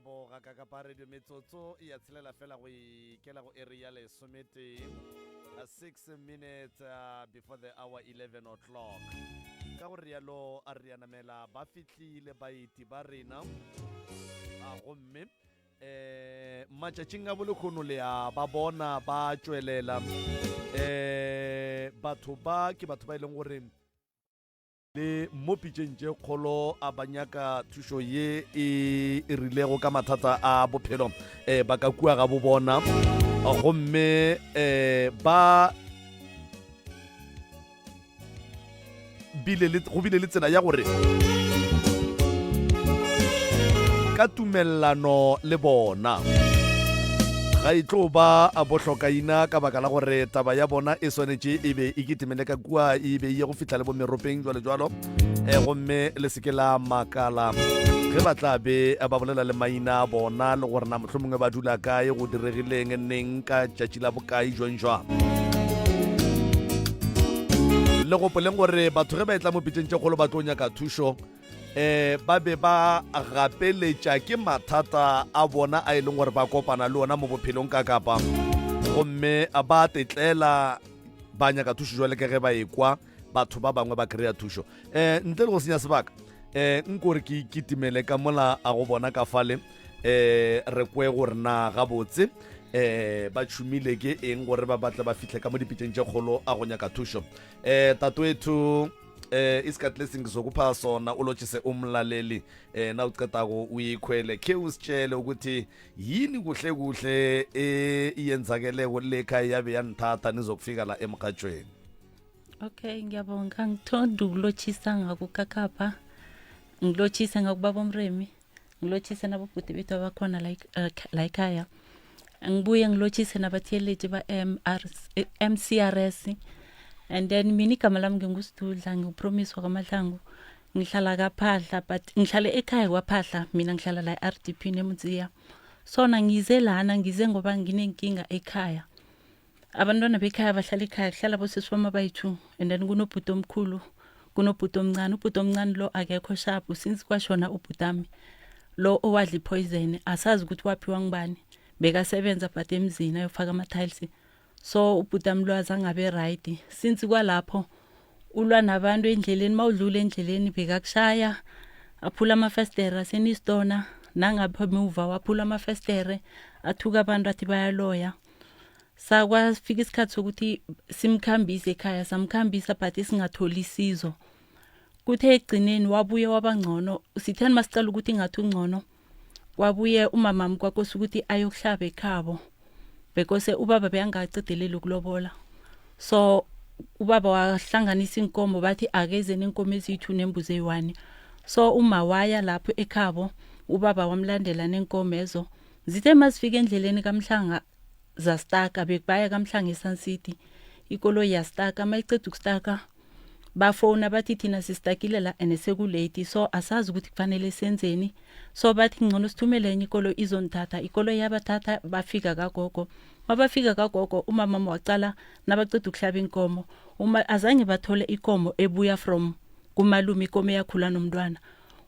leboga kakapa radio metsotso ya tshelela fela go ikela go eri ya lesometee 6 minutes uh, before the hour 11 o'clock ka go rialo a re namela ba fihlile baeti ba rena a gomme eh matšatšing a bolekgono le a ba bona ba tšwelela eh batho ba ke batho ba e leng gore le mo pitšeng tše kgolo a ba nyaka thušo ye e rilego ka mathata a bophelo um ba ka kua ga bo bona gomme um ba bile le go bile le tsela ya gore ka tumelelano le bona ga e tlo ba a bohlokaina ka baka la gore taba ya bona e swanetše e be e kitimele ka kua e be e ye go fihla le bomeropeng jwalo jwalo e gomme le seke la makala ge ba tla be ba bolela le maina a bona le gore na mohlomongwe ba dula kae go diregileng neng ka tšatši la bokae jwang jwang le gopoleng gore batho ge ba etla mo pitšeng tše kgolo ba tlo nyaka thušo eh ba be ba gapeletša ke mathata a bona a e leng gore ba kopana le ona mo bophelong ka kapa gomme ba tetlela ba nyaka thušo jwale ka ge ba ekwa batho ba bangwe ba kry-a thušo um ntle le go senya sebaka um nko re ke kitimele ka mola a go bona ka fale um re kwe gore na gabotse um ba tšhumile ke eng gore ba batle ba fihle ka mo dipitseng tše kgolo a go nyaka thušo um tatoetho eh isikhathi lesi ngizokupha sona ulotshise umlaleli eh nawucedako uyikhwele khe usitshele ukuthi yini kuhle kuhle eh iyenzakeleko lekhaya yabe yanithatha nizokufika la emrhatjhweni Okay ngiyabonga ngithanda ukulotshisa ngakukakapha ngilotshise ngakubaba omremi ngilotshise nabobhuti bethu abakhona la eh, la ekhaya ngibuye ngilotshise nabathiyeleti ba-MCRS eh, and then mina igama lami ngingusidudla ngiwupromise wakwamahlangu ngihlala kaphahla but ngihlale ekhaya kwaphahla mina ngihlala la e-RDP nemudziya sona ngize lana ngize ngoba nginenkinga ekhaya abantwana bekhaya bahlala ekhaya kuhlala bosisi bami abayi-two and then kunobhuti omkhulu kunobhuti omncane ubhuti omncane lo akekho sharp since kwashona ubhutami lo owadla ipoison asazi ukuthi waphiwa ngubani bekasebenza but emzini ayofaka ama-tiles so ubhutami lo azangabe right since kwalapho ulwa nabantu endleleni mawudlula endleleni bekakushaya aphula amafestere asenistona nangapha emuva waphula amafestere athuka abantu athi bayaloya sakwafika isikhathi sokuthi simkhambise ekhaya samkhambisa but singatholi isizo kuthe ekugcineni wabuye wabangcono sitheni masicala ukuthi ngathi ungcono kwabuye umamami kwakosi ukuthi ayokuhlaba ekhabo bekose ubaba beyangacedeleli ukulobola so ubaba wahlanganisa inkomo bathi akeze nenkomo eziyi-two nembuzi eyi-one so uma waya lapho ekhabo ubaba wamlandela nenkomo ezo Zithe mazifika endleleni kaMhlanga zastaka bekubaya kaMhlanga eSun City ikoloyi yastaka mayiceda ukustaka bafona bathi thina sistakile la and sekulate so asazi ukuthi kufanele senzeni so bathi ngcono sithumele enye ikoloyi izonithatha ikoloyi yabathatha bafika kagogo mabafika kagogo umama wacala nabaceda ukuhlaba inkomo uma azange bathole ikomo ebuya from kumalume ikomo eyakhula nomntwana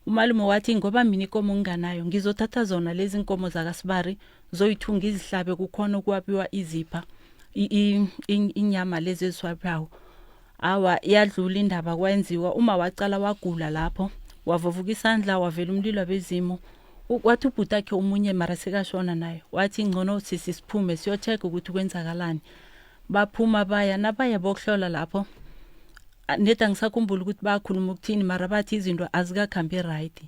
Umalume wathi ngoba mina ikomo nginganayo ngizothatha zona lezi nkomo zakasibari zoyithunga izihlabe kukhona ukwabiwa izipha inyama lezi eziswaphawo awa yadlula indaba kwenziwa uma wacala wagula lapho wavuvuka isandla wavela umlilo wabezimu wathi ubhuti akhe omunye mara sekashona naye wathi ngcono sisi siphume siyocheck ukuthi kwenzakalani baphuma baya nabaya bokuhlola lapho nedi angisakhumbuli ukuthi bakhuluma ukuthini mara bathi izinto azikakhambi right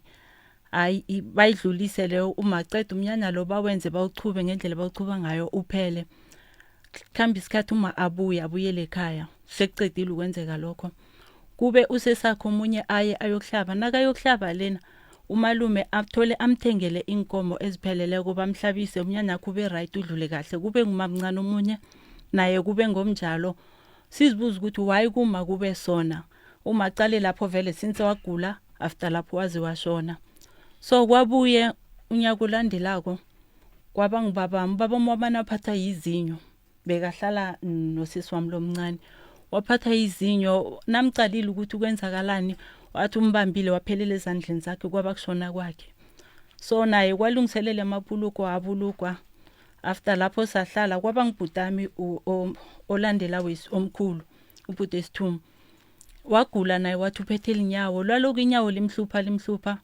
hayi bayidlulise leyo umaceda umnyanya lo bawenze bawuchube ngendlela bawuchuba ngayo uphele kuhamba isikhathi uma abuye abuyele ekhaya sekucedile ukwenzeka lokho kube usesakho omunye aye ayokuhlaba nakayokuhlaba lena umalume athole amthengele inkomo ezipheleleko bamhlabise umnyanya wakhe ube right udlule kahle kube ngumamncane omunye naye kube ngomnjalo sizibuza ukuthi why kuma kube sona uma cale lapho vele since wagula after lapho waze washona so kwabuye unyaka olandelako kwaba ngubabami ubaba wabana waphatha yizinyo bekahlala nosisi wami lomncane waphatha izinyo namcalile ukuthi kwenzakalani wathi umbambile waphelela ezandleni zakhe kwaba kushona kwakhe. So naye kwalungiselela amabhuluko abulukwa. After lapho sahlala kwaba ngibhutami olandela wesi omkhulu ubhuti esithumu. Wagula naye wathi uphethe inyawo lwaloku inyawo limhlupha limhlupha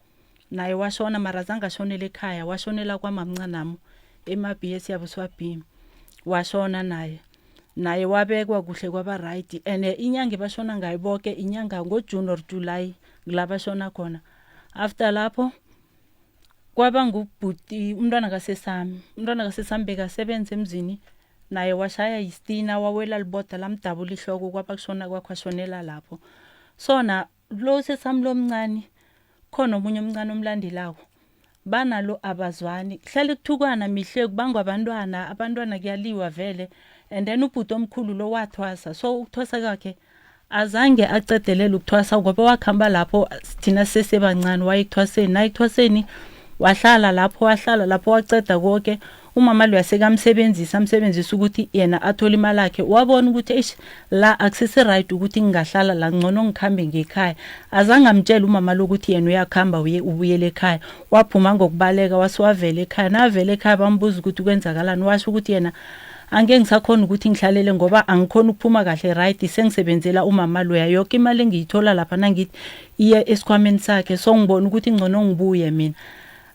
naye washona mara zange ashonele ekhaya washonela kwamamncanami ema-B eSiyabuswa B washona naye naye wabekwa kuhle kwaba right and inyanga ebashona ngayo boke inyanga ngoJune or July ngila bashona khona. After lapho kwaba ngubhuti umntwana kasesami umntwana kasesami bekasebenza emzini naye washaya yisitina wawela liboda lamdabula ihloko kwaba kushona kwakho ashonela lapho. Sona lo sesami lomncane khona omunye omncane omlandelako banalo abazwani kuhlale kuthukwana mihle kubangwa abantwana abantwana kuyaliwa vele and then ubhuti omkhulu lo wathwasa so ukuthwasa kwakhe azange acedelele ukuthwasa ngoba wakhamba lapho thina sisesebancane waye ekuthwaseni naye ekuthwaseni wahlala lapho wahlala lapho waceda konke umama loya sekamsebenzisa amsebenzisa ukuthi yena athole imali yakhe wabona ukuthi eish la akusese right ukuthi ngingahlala la ngcono ngikhambe ngekhaya azange amtshele umama lo ukuthi yena uyakhamba uye ubuyele ekhaya waphuma ngokubaleka wasiwavela ekhaya navela ekhaya bambuza ukuthi kwenzakalani washo ukuthi yena angeke ngisakhona ukuthi ngihlalele ngoba angikhona ukuphuma kahle right sengisebenzela umama loya yoke imali engiyithola lapha nangithi iye esikhwameni sakhe so ngibona ukuthi ngcono ngibuye mina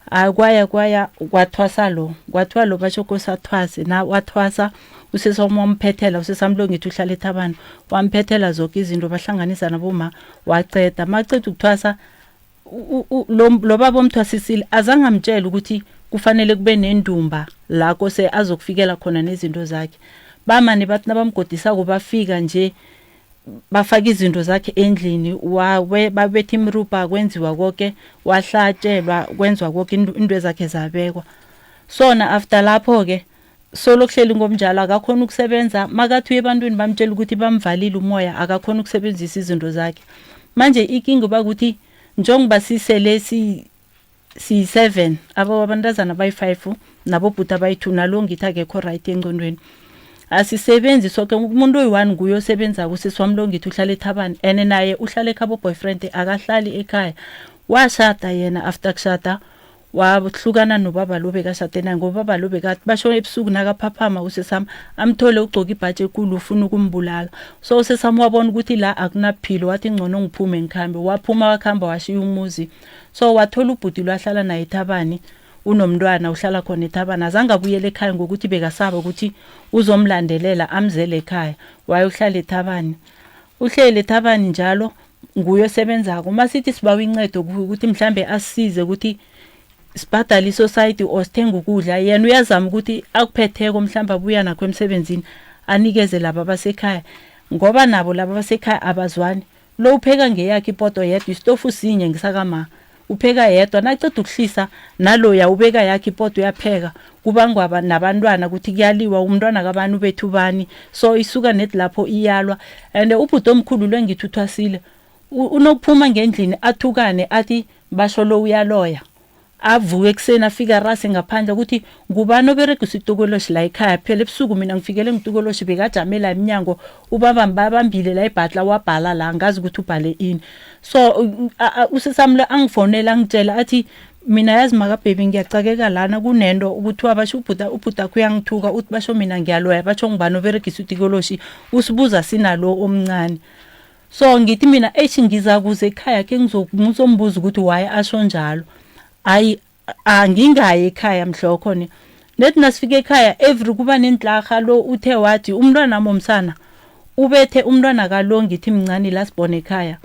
hayi kwaya kwaya kwathwasa lo kwathiwa lo basho kosathwase na wathwasa usesami wamphethela usesami lo ngithi uhlala ethabana wamphethela zonke izinto bahlanganisa naboma waceda maceda ukuthwasa lo baba omthwasisile azange amtshele ukuthi kufanele kube nendumba la kose azokufikela khona nezinto zakhe bamane bathi nabamgodisako bafika nje bafaka izinto zakhe endlini wawe babetha imrupa kwenziwa konke wahlatshelwa kwenziwa konke into zakhe zabekwa sona after lapho ke solo kuhleli ngomnjalo akakhona ukusebenza makathi uye ebantwini bamtshela ukuthi bamvalile umoya akakhona ukusebenzisa izinto zakhe manje ikinga uba ukuthi njengoba sisele si siyi-7 abo abantazana bayi-5 nabobhuti abayi-2 nalo ngithi akekho right engcondweni asisebenzi soke umuntu oyi-one nguye osebenzako usisi wami lo ngithi uhlala ethabani and naye uhlala ekhabo boyfriend akahlali ekhaya washada yena after kushada wahlukana nobaba lo bekashade naye ngoba ubaba lo bekathi basho ebusuku nakaphaphama usesami amthole ugcoka ibhatshi ekulu ufuna ukumbulala so usesami wabona ukuthi la akunaphilo wathi ngcono ngiphume ngikhambe waphuma wakhamba washiya umuzi so wathola ubhuti lwahlala naye ethabani unomntwana uhlala khona ethabani azange abuyele ekhaya ngokuthi bekasaba ukuthi uzomlandelela amzele ekhaya wayohlala ethabani uhlele ethabani njalo nguye osebenzako uma sithi sibawa incedo ukuthi mhlambe asisize ukuthi sibhadale isociety or sithenge ukudla yena uyazama ukuthi akuphetheko mhlawumbe abuya nakho emsebenzini anikeze laba abasekhaya ngoba nabo laba abasekhaya abazwani lo upheka ngeyakhe ipoto yedwa isitofu sinye ngisakama upheka yedwa naceda ukuhlisa naloya ubeka yakhe ipoto uyapheka kubangwa nabantwana ukuthi kuyaliwa umntwana kabani ubethu ubani so isuka net lapho iyalwa and ubhuti omkhulu lwengithi uthwasile unokuphuma ngendlini athukane athi basho lo uyaloya avuke ekuseni afike arase ngaphandle ukuthi ngubani oberegisa itokoloshi la ekhaya phela ebusuku mina ngifikele ngitokoloshi bekajame la emnyango ubaba babambile la ibhatla wabhala la ngazi ukuthi ubhale ini so usesamle angifonela angitshela athi mina yazi makabhebi ngiyacakeka lana kunento ukuthiwa basho ubhuta ubhutakho uyangithuka uthi basho mina ngiyaloya basho ngubani oberegisa utikoloshi usibuza sinalo omncane so ngithi mina eish ngiza kuze ekhaya ke ngizombuza ukuthi why asho njalo ayi angingayi ekhaya mhlokho ne nethi nasifika ekhaya every kuba nendlaha lo uthe wathi umntwana momsana ubethe umntwana kalo ngithi mncane la sibone ekhaya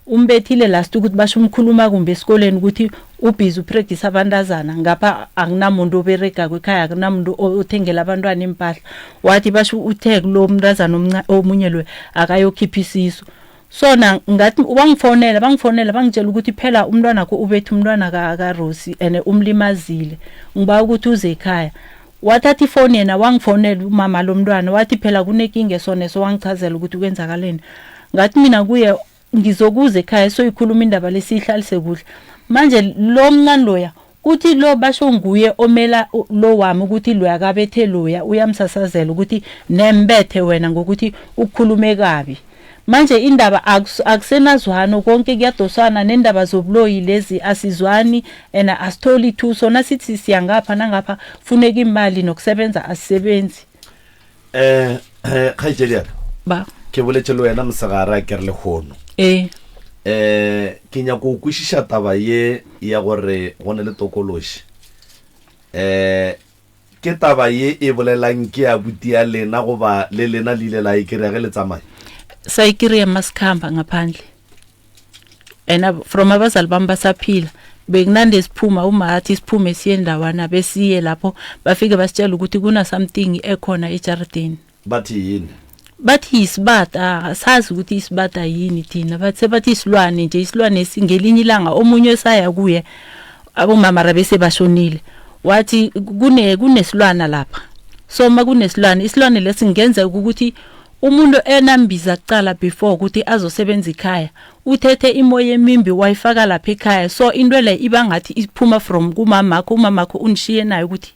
umbethile last ukuthi basho umkhuluma kumbe esikoleni ukuthi ubhizi upractice abantazana ngapha akunamuntu oberegako ekhaya akunamuntu othengela abantwana impahla wathi basho uthe kulo mntazana omunye lo akayokhipha isisu so na ngathi wangifonela bangifonela bangitshela ukuthi phela umntwana ko ubethe umntwana kaRosi and umlimazile ngiba ukuthi uze ekhaya wathatha ifoni yena wangifonela umama lomntwana wathi phela kunekinga esone so wangichazela ukuthi kwenzakaleni ngathi mina kuye ngizokuza ekhaya soyikhuluma indaba lesiyihlalise kuhle manje lo mncane loya kuthi lo basho nguye omela lo wami ukuthi loya akabethe loya uyamsasazela ukuthi nembethe wena ngokuthi ukhulume kabi. Manje indaba akusenazwano konke kuyadoswana nendaba zobuloyi lezi asizwani and asitholi thuso nasithi siya ngapha nangapha kufuneka imali nokusebenza asisebenzi. Eh, eh, kgaetšedi ya ka. Ba. Ke boletše le wena mosegare a ke re lehono. Ee. Eh, ke nyako go kwešiša taba ye ya gore go ne le tokološi. Eh, Ke taba ye e bolelang ke ya buti ya lena goba le lena le ile la e kry-a ge le tsamaya? Sayikiriya masikhamba ngaphandle and from abazali bami basaphila bekunande siphuma uma athi siphume siye ndawana besiye lapho bafike basitshela ukuthi kuna something ekhona ejaridini. Bathi yini? Bathi yisibata, sazi ukuthi isibata yini thina. Bathi sebathi isilwane nje, isilwane esingelinye ilanga omunye esaya kuye abomama rabese bashonile. Wathi kune kunesilwana lapha. So uma kunesilwane, isilwane lesi ngenzeka ukuthi umuntu enambiza kuqala before ukuthi azosebenza ikhaya uthethe imoya emimbi wayifaka lapha ekhaya so into le iba ngathi iphuma from kumamakho umamakho unishiye nayo ukuthi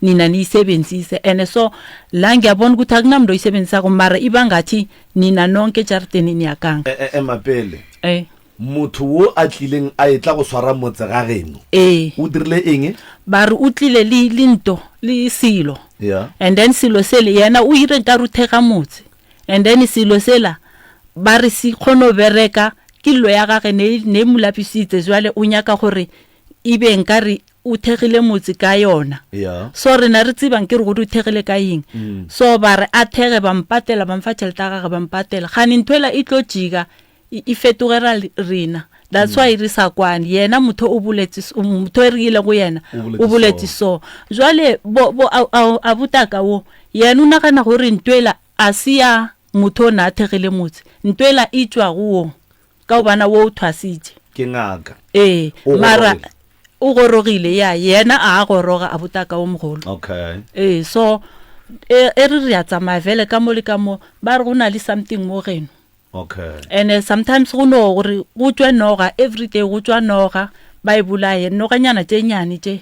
nina niyisebenzise and so la ngiyabona ukuthi akunamntu oyisebenzisako mara iba ngathi nina nonke ejarideni niyaganga. E, e, Emapele, Eh. motho wo a tlileng a etla go swara motse ga geno, Ee. o dirile eng? Ba re o tlile le, le nto, le selo. Yeah. And then selo sele, yena o ile nkare o thekga motse. And then selo sela, ba re se kgone go bereka, ke llo ya gage ne, ne e mo lapisitse, jwale o nyaka gore e be nkare o thegile motse ka yona. Yeah. So rena re tsebang ke re gore o thegile ka eng. So ba re a thege ba mpatela ba mfa tšhelete ya gage ba mpatela. Kgane ntho ela e tlo jika e e fetogela rena. That's why re sa kwane. Yena motho o boletse motho e re ile go yena o boletse so. Jwale bo bo abutaka wo yena o nagana gore ntho ela a se ya motho o na a thegile motse. Ntho ela e tšwa go wo. Ka gobana wo o thwasitše. Ke ngaka. Ee, O mara gorogile. o gorogile, ya, yena a a goroga, abutaka wo mogolo. Okay. Ee, so e, e re re a tsamaya vele ka mo le ka mo, ba re go na le something mo geno. Okay. And sometimes go no gore go tšwe noga, everyday go tšwa noga, ba e bolaye, noganyana tše nyane tše,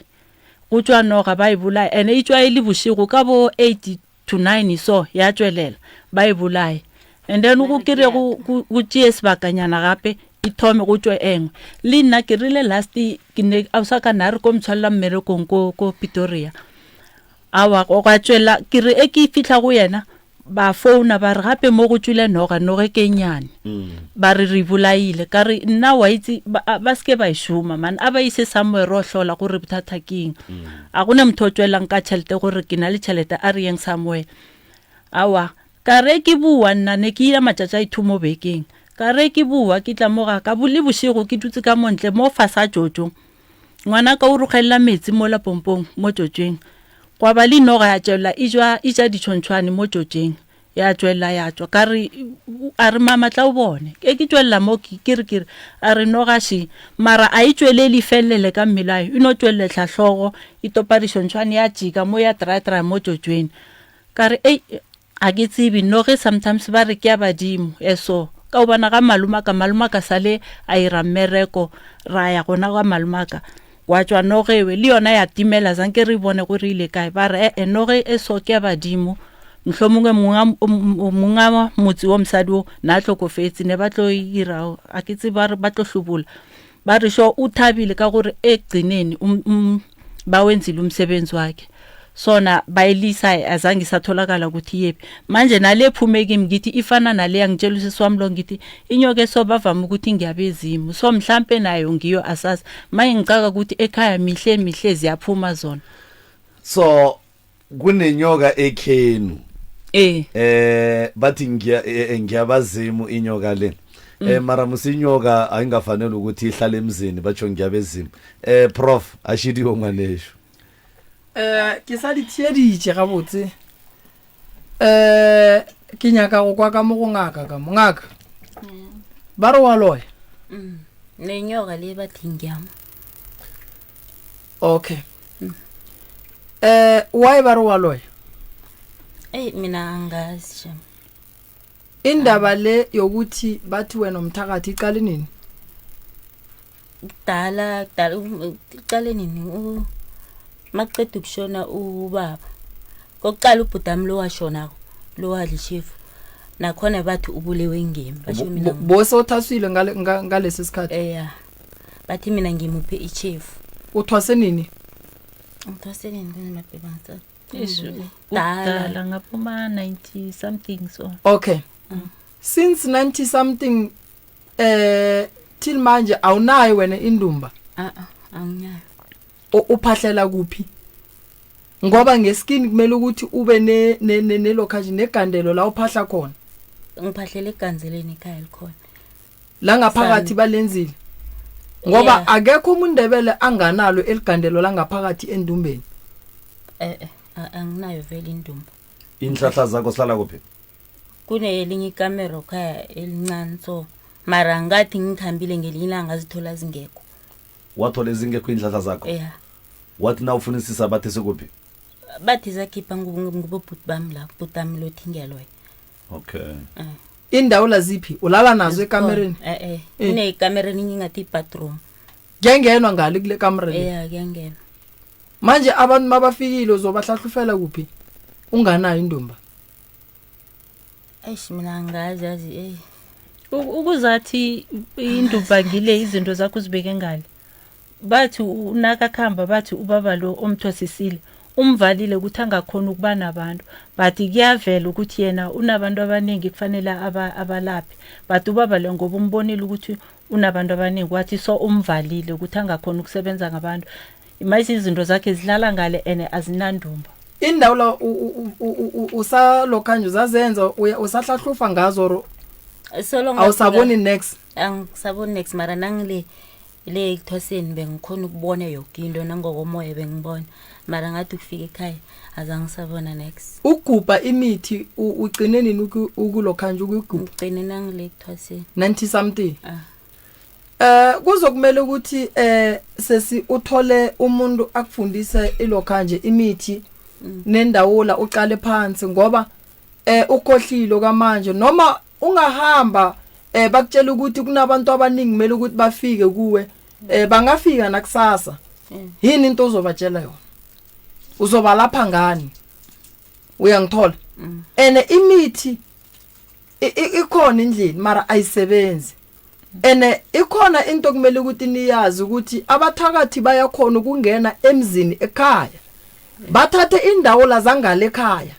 go tšwa noga ba e bolaye, and e tšwa e le bošego ka bo 8 to 9 so ya tšwelela ba e bolaye and then go kere go go tšee sebakanyana gape e thome go tšwe engwe le nna ke rile last ke ne a sa ka na re ko mtshwalela mmerekong ko ko Pretoria awa go ga tšwela ke re e ke fihla go yena ba founa ba re gape mo go tšwile noga noge ke nyane ba re re bolaile ka re nna wa itse ba se ke ba e šoma man a ba ise somewhere ro hlola gore bothata ke eng A go na motho o tšwelang ka tšhelete gore ke na le tšhelete a re yeng somewhere. Aowa, ka re ke boa nna ne ke ya matšatši a ithu mo bekeng. Ka re ke boa ke tla mo ga ka le bošego ke dutse ka mo ntle mo fase a tšotšo. Ngwanaka o rogelela metsi mola pompong mo tšotšeng. Gwa ba le noga ya tšwela e jwa e ja ditšhontšhwane mo tšotšeng. Ya tšwelela ya tšwa. Ka re, a re, Mama, tla o bone. Ke ke tšwelela mo, ke, ke re, ke re, a re, noga še. Mara a e tšwelele e felele ka mmele wa yo. E no tšweletlha hlogo, e topa dišontšhwane, ya tšika mo, ya traya-traya mo tšotšweni. Ka re, Ei, ga ke tsebe. Noge sometimes ba re ke ya badimo, eso. Ka gobane ga malomaka, malomaka sale a ira mmereko, ra ya gona ga malomaka. Gwa tšwa noge ewe, le yona ya timela, zanke re bone gore e ile kae. Ba re, E-e, noge e so ke ya badimo. Mohlomongwe monga, monga motse wo mosadi wo na hlokofetše, ne ba tlo ira, a ke tsebe ba re ba tlo hlobola. Ba re sho o thabile ka gore ekugcineni um, um, bawenzile umsebenzi wakhe. Sona bayilisa azange isatholakala ukuthi iyephi. Manje nale ephume kimi ngithi ifana naleya ngitshela usisi wami lo ngithi inyoka eso bavame ukuthi ngiyabezimu. So mhlampe nayo ngiyo asazi. Manje ngicaka ukuthi ekhaya mihle mihle ziyaphuma zona. So kunenyoka ekhenu. Eh. Eh bathi ngiya eh, eh, ngiyabazimu inyoka le. Eh mara musinyoka ayingafanele ukuthi ihlale emzini batsho ngiyabezimu. Eh prof ashidiwe ngwanesho. Eh ke sa di theeditše gabotse. Eh ke nyaka go kwa ka mo go ngaka ka mo ngaka. Ba re wa loya. Mm. Nenyoka le bathi ngiyama. Okay. Eh why ba re wa loya? Eyi mina angazi shem. Indaba le yokuthi bathi wena umthakathi iqale nini? Kudala kudala iqale nini u makuqeda ukushona ubaba. Kokuqala ubhudami lo washonako lo wadla ishefu. Nakhona bathi ubulewe ngimi, basho mina. Bose uthaswile ngale ngalesi sikhathi? Eya, bathi mina ngimuphe ichefu. Uthwase nini? Ngithwase nini kune mabheba ngisa. Kudala ngaphuma 90 something so. Okay. Since 90 something till manje awunayo wena indumba? A a anginayo. Uphahlela kuphi? Ngoba ngeskini kumele ukuthi ube ne nelokhaji negandelo la uphahla khona. Ngiphahlela eganzeleni ekhaya likhona. La ngaphakathi balenzile. Ngoba akekho umundebele anganalo eligandelo la ngaphakathi endumbeni. Eh anginayo vele indumba. Inhlahla zakho sihlala kuphi? Kunelinye ikamero khaya elincane so mara ngathi ngikhambile ngelinye ilanga zithola zingekho. Wathola ezingekho inhlahla zakho? Yeah. Wathi na ufunisisa bathi sekuphi? Bathi zakhipha ngubobhuti bami la, bhuti lo thingeloyo. Okay. Indawo laziphi? Ulala nazo ekamereni? Eh eh. Kunekamereni ngingathi bathroom. Kuyangenwa ngale kule kamera le? Yeah, kuyangenwa. Manje abantu mabafikile uzobahlahlufela kuphi? Unganayo indumba. Eish mina angazi yazi ey. Ukuzathi indumba ngile izinto zakho uzibeke ngale. Bathi unakakhamba bathi ubaba lo omthwasisile umvalile ukuthi angakhona ukuba nabantu, but kuyavela ukuthi yena unabantu abaningi kufanele abalaphe, but ubaba lo ngoba umbonile ukuthi unabantu abaningi wathi so umvalile ukuthi angakhona ukusebenza ngabantu. Manje izinto zakhe zidlala ngale ene azinandumba. Indawo la usalokha nje uzazenza usahlahlufa ngazo Solo awusaboni next? Angisaboni next mara nangile le ekuthwaseni bengikhona ukubona yoke into nangokomoya bengibona mara ngathi ukufika ekhaya azangisabona next. Ugubha imithi ugcine nini ukulokha nje ukugubha? Ngigcine nangile ekuthwaseni. 90 something. Kuzokumele ukuthi sesi uthole umuntu akufundise ilokha nje imithi nendawula uqale phansi ngoba ukhohlilo kamanje noma ungahamba bakutshela ukuthi kunabantu abaningi kumele ukuthi bafike kuwe bangafika nakusasa. Yini into ozobatshela yona? Uzoba lapha ngani? Uyangithola? Ene imithi ikhona endlini mara ayisebenzi. Ene ikhona into kumele ukuthi niyazi ukuthi abathakathi bayakhona ukungena emzini ekhaya. Bathathe indawo la zangale ekhaya.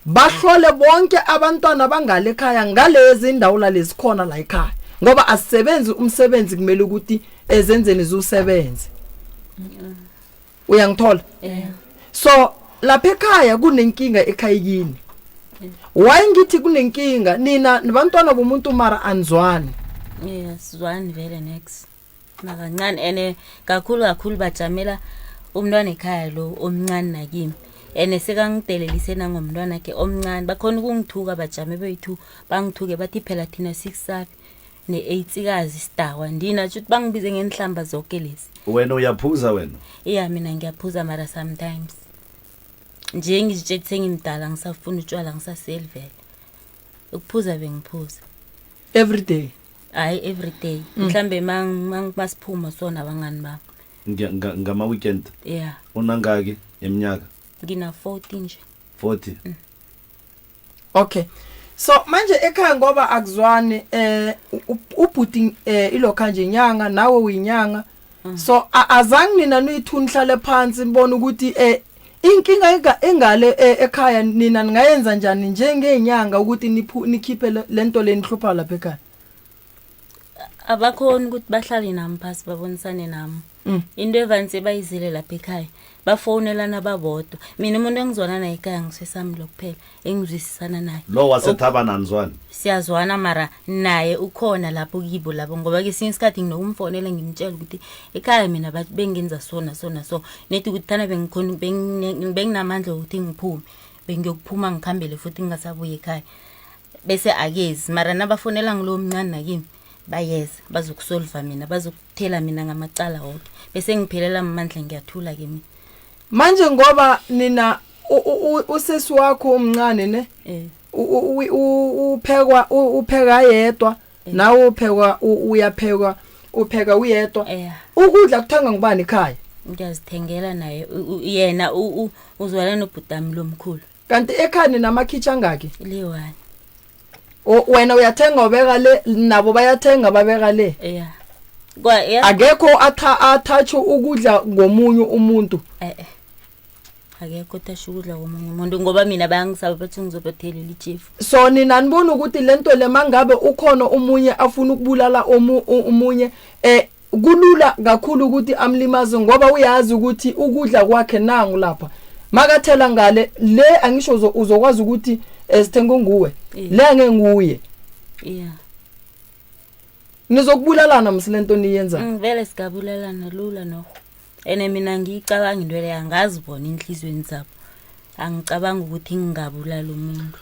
Bahlole bonke abantwana bangale ekhaya ngalezi indawo la lezikhona la ekhaya. Ngoba asisebenzi umsebenzi kumele ukuthi ezenzeni zusebenze. Uyangithola? So lapha ekhaya kunenkinga ekhayikini. Why ngithi kunenkinga nina nibantwana bomuntu mara anizwani? Yeah, sizwani vele next. Makancane ene kakhulu kakhulu bajamela umntwana ekhaya lo omncane nakimi. Ene sekangidelelise nangomntwana ke omncane bakhona ukungithuka bajame bethu bangithuke bathi phela thina sikusabi ne-AIDS sidakwa ndina tshuthi bangibize ngenhlamba zonke lezi. Wena uyaphuza wena? Iya mina ngiyaphuza mara sometimes. Nje ngizitshela sengimdala ngisafuna utshwala ngisaseli vele. Ukuphuza bengiphuza. Every day. Hayi every day. Mhlambe mang masiphuma sona abangani bami. Ngama weekend. Yeah. Unangaki eminyaka? Ngina 40 nje. 40. Okay. So manje ekhaya ngoba akuzwani ubhuti ilokha nje inyanga nawe uyinyanga. So azange nina niyithuni hlale phansi nibone ukuthi inkinga engale ekhaya nina ningayenza njani njengenyanga ukuthi nikhiphe lento lenihlupha lapha ekhaya. Abakhona ukuthi bahlale nami phasi babonisane nami. Into evanse bayizile lapha ekhaya bafonelana babodwa. Mina umuntu engizwana naye ekhaya ngisesami lo kuphela engizwisisana naye. Lo wasethabana anizwani? Siyazwana mara naye ukhona lapho kibo lapho ngoba kesinye isikhathi nginokumfonela ngimtshela ukuthi ekhaya mina bathi bengenza so na so na so. Nethi ukuthi thana bengikhona benginamandla ukuthi ngiphume bengiyokuphuma ngikhambele futhi ngingasabuyi ekhaya. Bese akezi mara nabafonela ngilo mncane nakimi bayeza bazokusolva mina bazokuthela mina ngamacala wonke bese ngiphelela amandla ngiyathula ke mina. Manje ngoba nina usesi wakho omncane ne uphekwa upheka yedwa nawe uphekwa uyaphekwa upheka uyedwa. Ukudla kuthenga ngubani ekhaya? Ngiyazithengela naye yena uzwala nobhutami lomkhulu. Kanti ekhaya ninamakhithi angaki? Liwani. O, wena uyathenga ubeka le nabo bayathenga babeka le ya kwa ya akekho atha athathe ukudla ngomunye umuntu eh eh akekho othasha ukudla komunye umuntu ngoba mina bayangisaba bathi ngizobathelela ichefu so nina nibona ukuthi lento le mangabe ukhona omunye afuna ukubulala omu, omunye eh kulula kakhulu ukuthi amlimaze ngoba uyazi ukuthi ukudla kwakhe nangu lapha makathela ngale le angisho uzokwazi ukuthi eh, sithenga nguwe le angeke nguye yeah nizokubulalana msilento niyenza mm, vele singabulalana lula nokho ene mina ngiyicabanga into leyo angazibona enhliziyweni zabo angicabanga ukuthi ngingabulala umuntu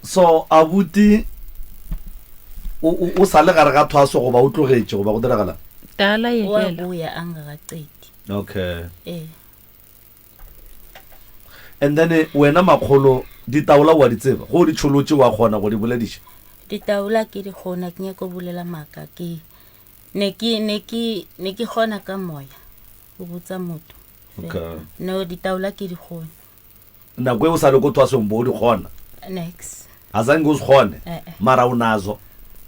so abuti o sa le gare ga thwaso goba o tlogetše goba go diragala dala yekela wabuya angakacedi okay ee and then eh, wena makgolo ditaola wa di tseba go di tšholotše wa kgona go di bolediša ditaola ke di kgona ke nyako bolela maaka ke ne ke ne ke ne ke kgona ka moya go botsa motho okay no ditaola ke di kgona nako e o sa le ko thwasong bo o di kgona nex azange o se kgone Eh, eh. mara o nazo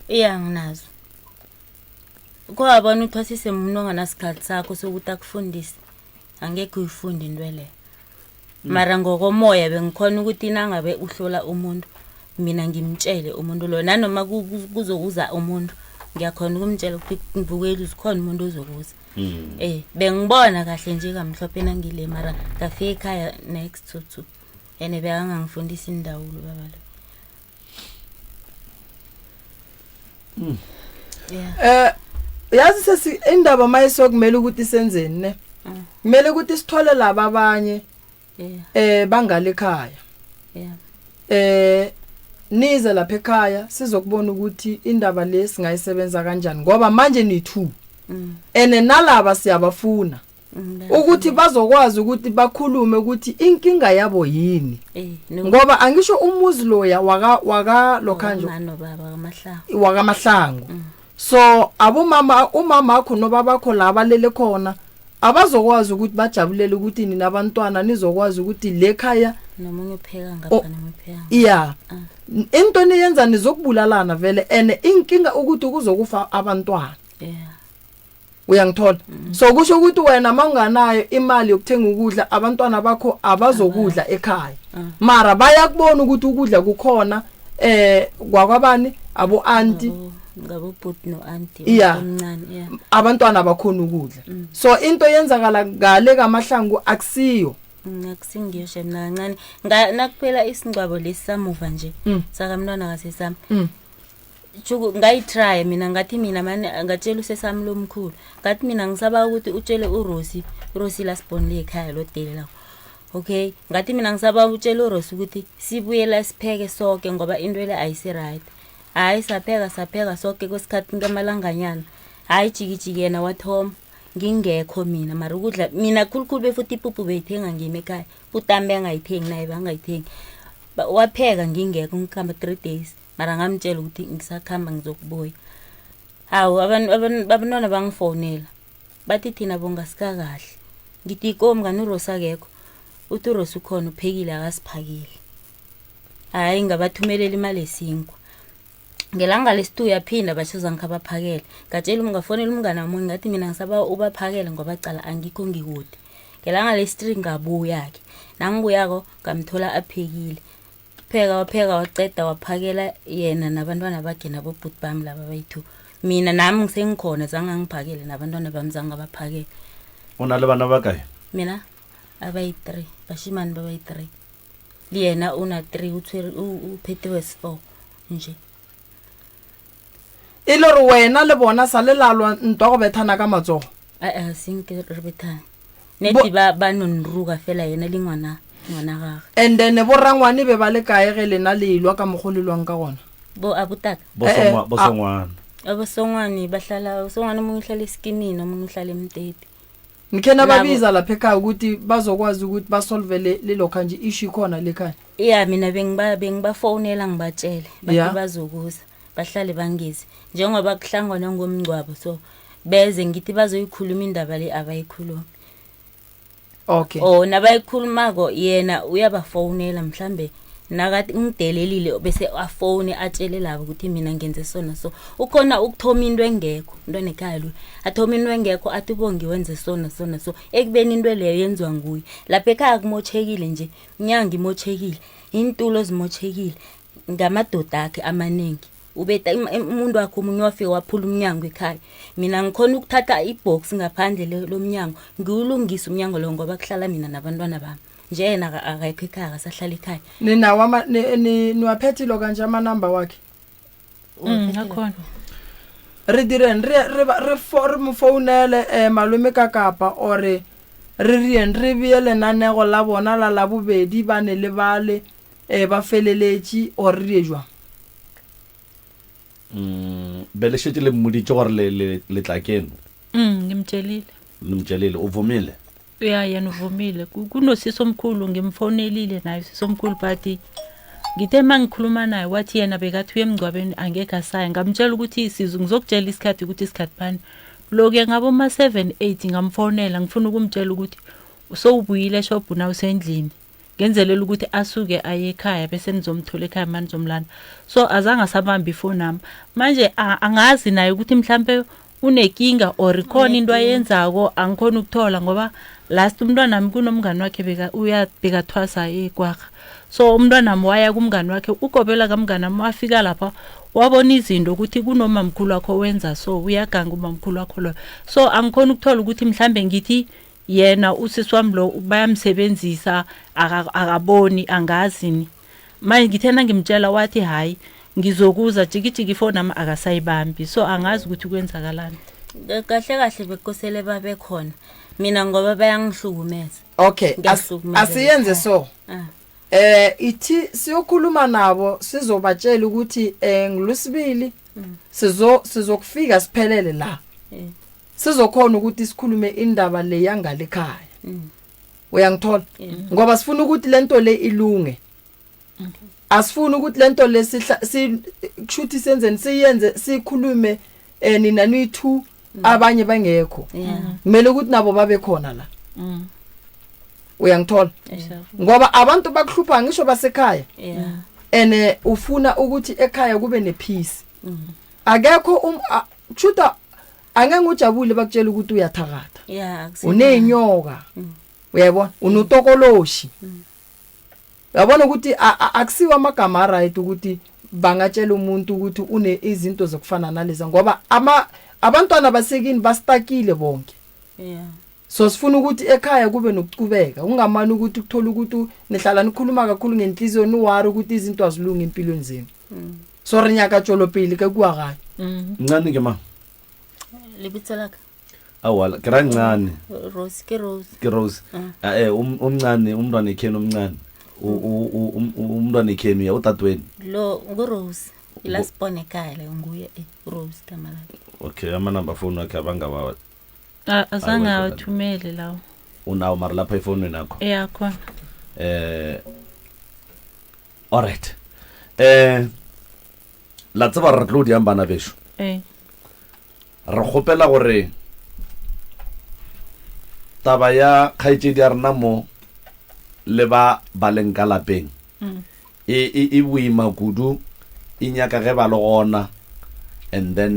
iya nginazo kwabona uthwasise umuntu onganasikhathi sakho sokuthi akufundise angekhe uyifunde into leyo mara ngokomoya bengikhona ukuthi nangabe uhlola umuntu mina ngimtshele umuntu lo nanoma kuzokuza umuntu ngiyakhona ukumtshela ukuthi ngivukeli uzikhona umuntu ozokuza mm. eh bengibona kahle nje kamhlophe nangile mara ngafika ekhaya next to two ene bekangangifundisa indawulo baba lo mm. yeah eh yazi sesi indaba mayisokumele ukuthi senzeni ne mm. kumele ukuthi sithole laba abanye eh bangale ekhaya yeah eh nize lapha ekhaya sizokubona ukuthi indaba le singayisebenza kanjani ngoba manje ni two mm. ene nalaba siyabafuna mm, ukuthi bazokwazi ukuthi bakhulume ukuthi inkinga yabo yini eh, ngoba angisho umuzi loya waka waka lokhanje wakamahlangu mm. so abomama umama wakho nobabakho la balele khona abazokwazi ukuthi bajabulele ukuthi nina abantwana nizokwazi ukuthi le khaya nomunye upheka ngapha nomunye upheka iya ah. into niyenza nizokubulalana vele and inkinga ukuthi kuzokufa abantwana yeah uyangithola mm. so kusho ukuthi wena mawunganayo imali yokuthenga ukudla abantwana bakho abazokudla ekhaya mm. mara bayakubona ukuthi ukudla kukhona eh kwakwabani abo auntie ngabo bhuti no auntie yeah. omncane yeah abantwana abakhona ukudla mm. so into yenzakala ngale kamahlangu akusiyo mm, akusingiyo shem nakancane nakuphela isingcwabo lesi samuva nje mm. sakamntwana kasesami mm. Chuku ngayitry mina ngathi mina mane ngatshela usesami lomkhulu ngathi mina ngisaba ukuthi utshele uRosi uRosi lasibon le ekhaya lo delela okay ngathi mina ngisaba utshela uRosi ukuthi sibuyela sipheke sonke ngoba into le ayisi right hayi sapheka sapheka sonke kwesikhathi ngamalanganyana hayi jikijiki yena wathoma ngingekho mina mara ukudla mina khulukhulu befuthi ipuphu beyithenga ngimi ekhaya utami bengayithengi naye bangayithengi wapheka ngingekho ngikhamba three days mara ngamtshela ukuthi ngisakhamba ngizokubuya hawu abantwana bangifonela bathi thina bongasikakahle ngithi ikomi kani urosi akekho uthi urosi ukhona uphekile akasiphakile hhayi ngabathumelela imali esinkwa ngelanga lesitu uyaphinda basho ngikhabaphakele ngatshela ngafonela umngane wamunye ngathi mina ngisaba ubaphakele ngoba cala angikho ngikude ngelanga lesi-three ngabuya-ke nangibuyako ngamthola aphekile pheka wapheka waceda waphakela yena nabantwana bakhe nabobhuti bami laba bayi-two mina nami ngisengikhona zange angiphakele nabantwana bami zange abaphakele o na le bana ba kae mina abayi-three bashimane babayi-three yena una-three uphethe wesi-four nje e le gore wena le bona sa le lalwa ntwa go bethana ka matsogo a senke re bethane nete ba ba nonruka fela yena le ngwana ngwana gage and then borangwane be ba le kae ge lena le ilwa ka mokgo le lwang ka gona bo abutaka bosongwana abosongwane bahlala usongwane omunye uhlala esikimini omunye uhlala emtepi nikhe nababiza lapha ekhaya ukuthi bazokwazi ukuthi basolve lelokha nje issue ikhona lekhaya ya mina bengibafonela ngibatshele bathi Yeah. bazokuza bahlale bangezi njengoba kuhlangana ngomngcwabo so beze ngithi bazoyikhuluma indaba le abayikhulumi okay or nabayikhulumako yena uyabafonela mhlambe Nakathi ungidelelile bese afone atshele labo ukuthi mina ngenze sona so. Ukhona ukuthoma into engekho, umntwana ekhaya lo. Athoma into engekho athi uBongi wenze sona sona so. Ekubeni into leyo yenziwa nguye. Lapha ekhaya kumotjhekile nje, inyanga imotjhekile, iintulo zimotjhekile ngamadoda akhe amaningi. Ubeta umuntu wakhe omunye wafika waphula umnyango ekhaya. Mina ngikhona ukuthatha ibox ngaphandle lomnyango, ngiwulungise umnyango lo ngoba kuhlala mina nabantwana bami. Nje yena akekho ekhaya, akasahlala ekhaya. Ninawo ama niwaphethe lo kanje amanamba wakhe? Akhona. Re direng re re re re mo founele eh malome ka kapa ore re rieng re beye lenanego la bona la labobedi ba ne le bale eh ba feleletše or re die jwang? Be le šetše le mmoditše gore le le le tla keno? Ngimtjelile. Nimtjelile, uvumile? Ya, yena uvumile. Kunosisi omkhulu ngimfonelile naye usisi omkhulu but ngithe uma ngikhuluma naye wathi yena bekathi uye emngcwabeni angekhe asaya. Ngamtshela ukuthi ngizokutshela isikhathi ukuthi isikhathi bani. Lokuya ngabo ma-7 8 ngamfonela ngifuna ukumtshela ukuthi sowubuyile eshobhu na usendlini. Ngenzelela ukuthi asuke aye ekhaya bese nizomthola ekhaya manje nizomlanda. So azange asabamba ifoni yami. Manje angazi naye ukuthi mhlambe unekinga or khona into ayenzako angikhona ukuthola ngoba last umntwana wami kunomngani wakhe beka uya bekathwasa eKwarha. So umntwana wami waya kumngani wakhe ugobela kamngani wami wafika lapha wabona izinto ukuthi kunomamkhulu wakho wenza so uyaganga umamkhulu wakho lo. So angikhona ukuthola ukuthi mhlambe ngithi yena usisi wami lo bayamsebenzisa akaboni angazi ni. Manje ngithe nangimtshela wathi hayi ngizokuza jikijiki ifoni nami akasayibambi so angazi ukuthi kwenzakalani. Kahle kahle bekosele babe khona mina ngoba bayangihlukumeza. Okay, asiyenze so. Ithi siyokhuluma nabo sizobatshela ukuthi ngilosibili sizo sizokufika siphelele la. Sizokhona ukuthi sikhulume indaba le yangale ekhaya. Uyangithola? Ngoba sifuna ukuthi lento le ilunge. Asifuni ukuthi lento le sihla kushuthi senzeni siyenze sikhulume nina niyi-2 abanye bangekho. Kumele ukuthi nabo babe khona la. Uyangithola? Ngoba abantu bakuhlupha ngisho basekhaya. Ene ufuna ukuthi ekhaya kube nepeace. Akekho kushuta angeke ujabule bakutshela ukuthi uyathakatha. Unenyoka. Uyayibona? Unotokoloshi. Uyabona ukuthi akusiwa amagama right ukuthi bangatshela umuntu ukuthi une izinto zokufana nalezi ngoba ama abantwana basekini bastakile bonke. So sifuna ukuthi ekhaya kube nokucubeka ungamani ukuthi ukuthola ukuthi nihlala nikhuluma kakhulu ngenhliziyo niwari ukuthi izinto azilungi empilweni zenu. So re nyaka tšwelopele ka kua gae. Ncane ke mang? Lebitso la ka? Awa, ke ra ncane. Rose, ke Rose. Ke Rose. Umncane, umntwana ekhenu omncane. Umntwana ekhenu ya udadewenu. Lo ngu Rose. Last born ekhaya le nguye Rose gama lakhe. Okay, ama number phone wakhe abangawa. Azange awathumele lawo. Unawo mara lapha efonini yakho? Yeah, khona. All right. La tseba re tlo diang bana bešo. Re kgopela gore taba ya kgaetšedi ya rena mo le ba ba leng ka lapeng e boima kudu, e nyaka ge ba le gona and then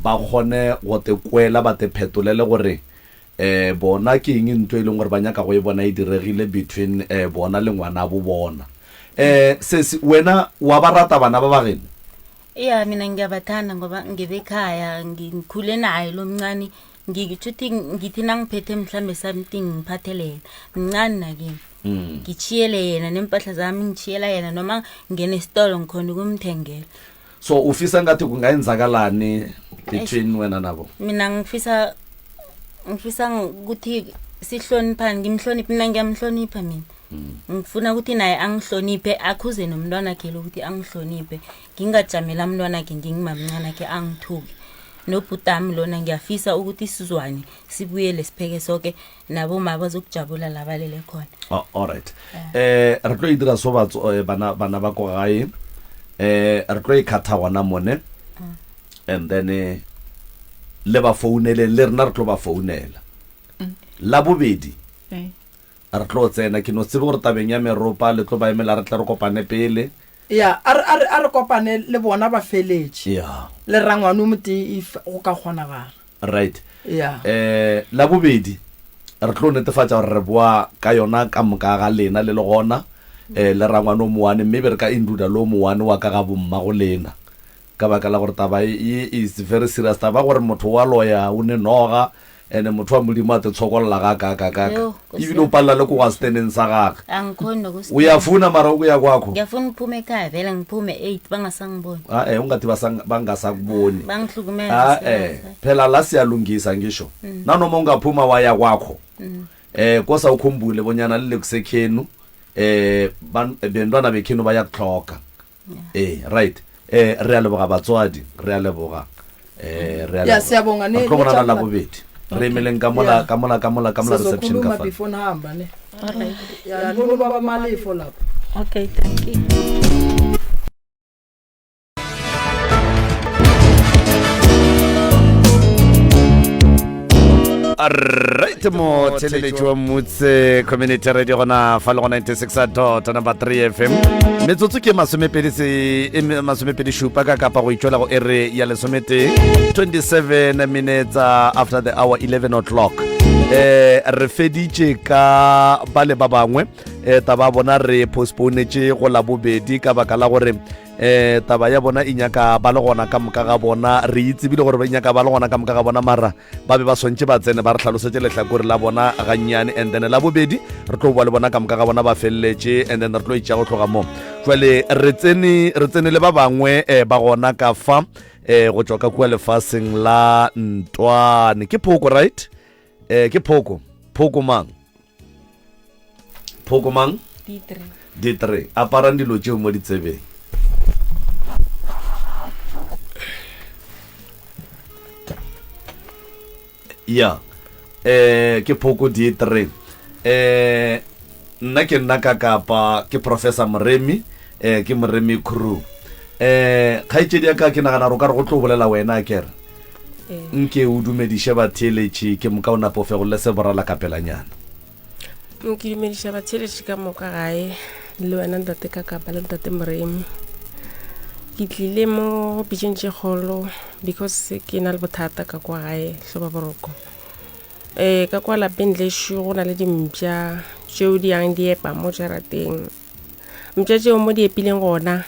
ba kgone go te kwela ba te phetolele gore bona ke eng ntho e leng gore ba nyaka go e bona e diregile between bona le ngwana bo bona. Sesi wena wa ba rata bana ba ba geno? Ya, mina ngiyabathanda ngoba ngibekhaya ngikhule naye lo mncane, ngitjho ukuthi ngithi nangiphethe mhlambe something ngiphathele yena, mncane nakimi. Ngitjhiyele yena nempahla zami ngitjhiyela yena noma ngene esitolo ngikhona ukumthengela. So ufisa ngathi kungayenzakalani between wena nabo? Mina ngifisa ukuthi sihloniphane, ngimhloniphe, mina ngiyamhlonipha mina. Ngifuna ukuthi naye angihloniphe, akhuze nomntwana wakhe lo ukuthi angihloniphe, ngingajamela umntwana wakhe ngingimamncane wakhe angithuke. Nobhutami lona ngiyafisa ukuthi sizwane, sibuyele sipheke soke naboma bazokujabula la balele khona. Oh, all right. Re tlo e dira so batso bana, bana ba ko gae. Re tlo e khatha gona mone. And then le ba founele le rena re tlo ba founela. La bobedi. Re tlo tsena. Ke no se tsebe gore tabeng ya meropa le tlo ba emela re tle re kopane pele. Ya, a re, a re, a re kopane le bona ba feletše. Ya. Le rangwane o motee if go ka kgonagala. Right. Ya. Eh, la bobedi, re tlo netefatša gore re boa ka yona ka moka ga lena le le gona, eh, le rangwane o mowane, mme be re ka induda le o mowane wa ka ga bomma go lena. Ka baka la gore taba ye is very serious, taba ya gore motho wa loya o ne noga, ene motho wa Modimo a te tshokolla ga ka ka ka ka. Yo, Nkosi Ebile o yami. palela le ko gwa steneng sa gage. Angikhoni nokusi. Uyafuna mara ukuya kwakho? Ngiyafuna ukuphume ekhaya vele ngiphume 8 bangasangiboni. A eh ungathi basang bangasakuboni. Bangihlukumeza. A eh phela la siyalungisa ngisho. Nanoma ungaphuma waya kwakho. Eh kosa ukhumbule bonyana lile kusekhenu eh ban bentwana bekhenu bayakuhloga. Ee, right. Eh, re a leboga batswadi, re a leboga. Eh, re a Ya, leboga. siyabonga. Re tlo Ne bonana tjabula. Labobedi. Re emeleng ka mola, Yeah. ka mola, ka mola, ka mola reception ka Sizokhuluma fa. before nihamba ne. Alright. Ya, nibona ubaba Malefo lapha. Okay, thank you. Right mo theletši wa Motse Community Radio gona fa le go 96 dot number 3 FM. Metsotso ke masomepedi se e me- masomepedi šupa ka kapa go itšwela go ere ya lesometee 27 minutes uh, after the hour 11 o'clock. Eh re feditše ka ba le ba bangwe eh taba ya bona re postponetše go la bobedi ka baka la gore eh taba ya bona e nyaka ba le gona ka moka ga bona re itsebile gore ba nyaka ba le gona ka moka ga bona mara ba be ba swantše ba tsene ba re hlalosetše lehlakore la bona gannyane and then la bobedi re tlo boa le bona ka moka ga bona ba feleletše and then re tlo itša go tloga mo jwale re tsene re tsene le ba bangwe eh, ba gona ka fa eh, go tšwa ka kua lefaseng la ntwane ke phoko right eh, ke phoko phoko mang phoko mang ditre aparang dilo tšeo mo ditsebeng ya eh ke phoko ditre eh nna ke nna ka kapa ke professor moremi eh ke moremi crew eh kgaetšedi ya ka ke nagana gore o ka re go tlo bolela wena kere Nke o dumediše batheeletši ke moka o nape o fegolle seborala ka pelanyana. Ke dumediša batheeletši ka moka gae le wena ntate Kakapa le ntate Moremi. Ke tlile mo go pitšeng tše kgolo because ke na le bothata ka kwa gae hloba boroko. Um ka kwa lapeng lešo go na le dimpša tšeo di yang di epa mo jarateng. Mpša tšeo mo di epileng gona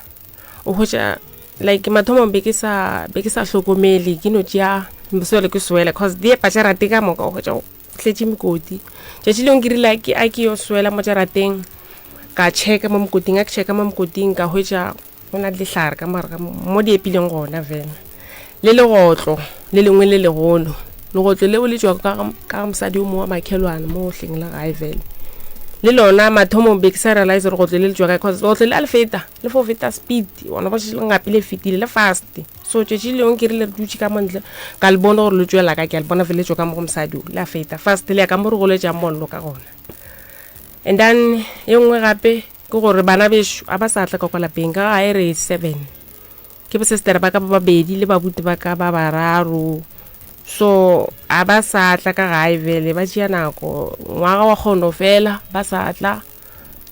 o hwetša like mathomong be ke sa be ke sa hlokomele ke no tšea moswele ke swele cause di epa jarate ka moka o hwetša go tletše mekoti tšatši lengwe ke rile ke a ke yo swela mo jarateng ka checka mo mokoting a ke checka mo mokoting ka hwetša go na le dihlare ka mogare ga mo di epileng gona fela le legotlo le lengwe le legolo legotlo leo le tšwa ka ka mosadi o mongwe wa makhelwane mo hleng la gae fela le lona mathomong be ke sa realize gore gotlo le le tšwa kae cause legotlo le a le feta le fo feta speed gona ba šetše le ngapile fetile le fast so tšatši lengwe ke rile re dutše ka montle ka le bona gore le tšwela ka ke a le bona fele tšwa ka mo go mosadi o le a feta fast le ya ka mo re goletšang mollo ka gona and then e nngwe gape ke gore bana bešo a ba sa tla ka kwa lapeng ka gae re seven ke bosestere ba ka ba babedi le babuti ba ka ba bararo so a ba sa tla ka gae bele ba tšea nako ngwaga wa kgono fela ba sa tla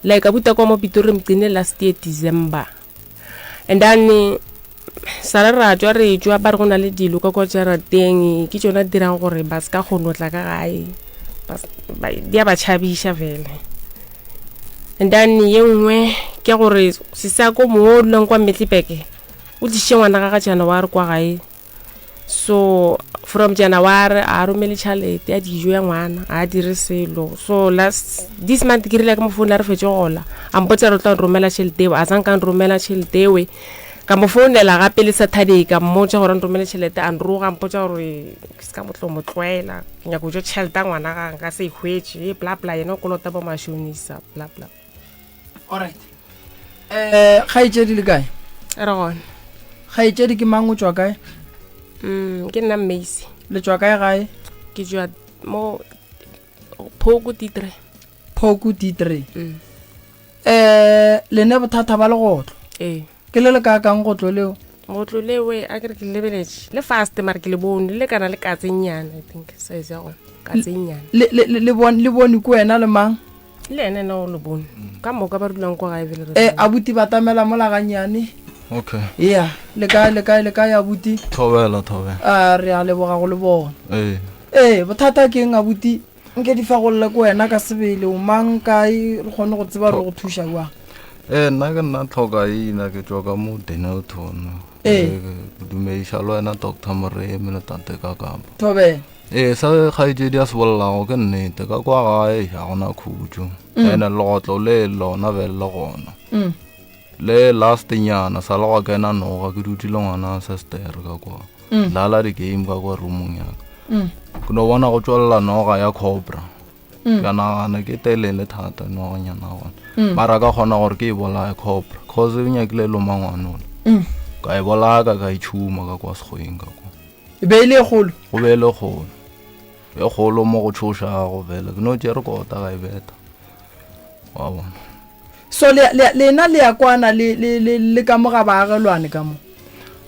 like abuti kwa mo Pitori mgcine last year December and then sala ra tšwa re tšwa ba re go na le dilo ka kwa jarateng ke tšona di dirang gore ba se ka kgone go tla ka gae di a ba tšhabiša fela and then ye nngwe ke gore sesako mongwe o dulang kwa Metlipeke o tlišitše ngwana ga ga January kwa gae So from January a romele tšhalete ya dijo ya ngwana a dire selo so last this month ke rile ke mo founela re fetše gola a mpotsa re tla nromela tšhelete eo a sanka nromela tšhelete ewe ka mo founela gape le Saturday ka mmotša gore nromele tšhelete a nroga mpotša gore ke se ka motlo mo tlwaela ke nyaka go ja tšhelete ya ngwana ga nka se e hwetše e bla bla yena o kolota bo mashonisa bla bla. Alright. Eh, kgaetšedi le kae? Re gona. Kgaetšedi ke mang o tšwa kae? Mm, ke nna Mmacy. Le tšwa kae gae? Ke tšwa mo Phoko D3. Phoko D3. Mm. Eh, le ne bothata ba legotlo. Ee. Ke le le kaakang gotlo leo? Gotlo leo a ke re ke lebeletše le fast mare ke le bone le lekana le katse nnyane I think size ya gona katse nnyane. Le le le bone le bone ke wena le mang? Le ene ena o le bone ka moka ba dulang kwa gae bele re E abuti batamela mola gannyane. Okay. Ya, le kae le kae le kae abuti? Thobela thobela. A re a leboga go le bona. Ee. Ee, bothata ke eng abuti? Nke di fagolle ko wena ka sebele o mang kae re kgone go tseba re go thuša jwang. Ee, nna ke nna Tlhokaina ke tšwa ka mo Dennilton. Ee. Ke dumediša le wena Doctor Moremi le Tate Kakapa. Thobela. Ee, se kgaetšedi a se bolelago ke nnete. Ka kwa gae ga gona khutšo. Ene legotlo le lona be le gona. Le last nyana sa le gwa kena noga ke dutše le ngwana sestere ka kwa. Dlala di-game ka kwa roomong ya ka. Ke no bona go tšwelela noga ya cobra. Ka nagana ke telele thata noganyana ya gona. Mara ka kgona gore ke e bolaye cobra cause e nyakile e loma ngwana ola. Ka e bolaya ka ka e tšhuma ka kwa sekgweng ka kwa. E be e le e kgolo? Go be e le kgolo. E kgolo mo go tšhošago fela. Ke no tšere kota ka e beta. Wa bona. So le, le, lena le ya kwana le, le, le, le ka mo ga baagelwane ka mo?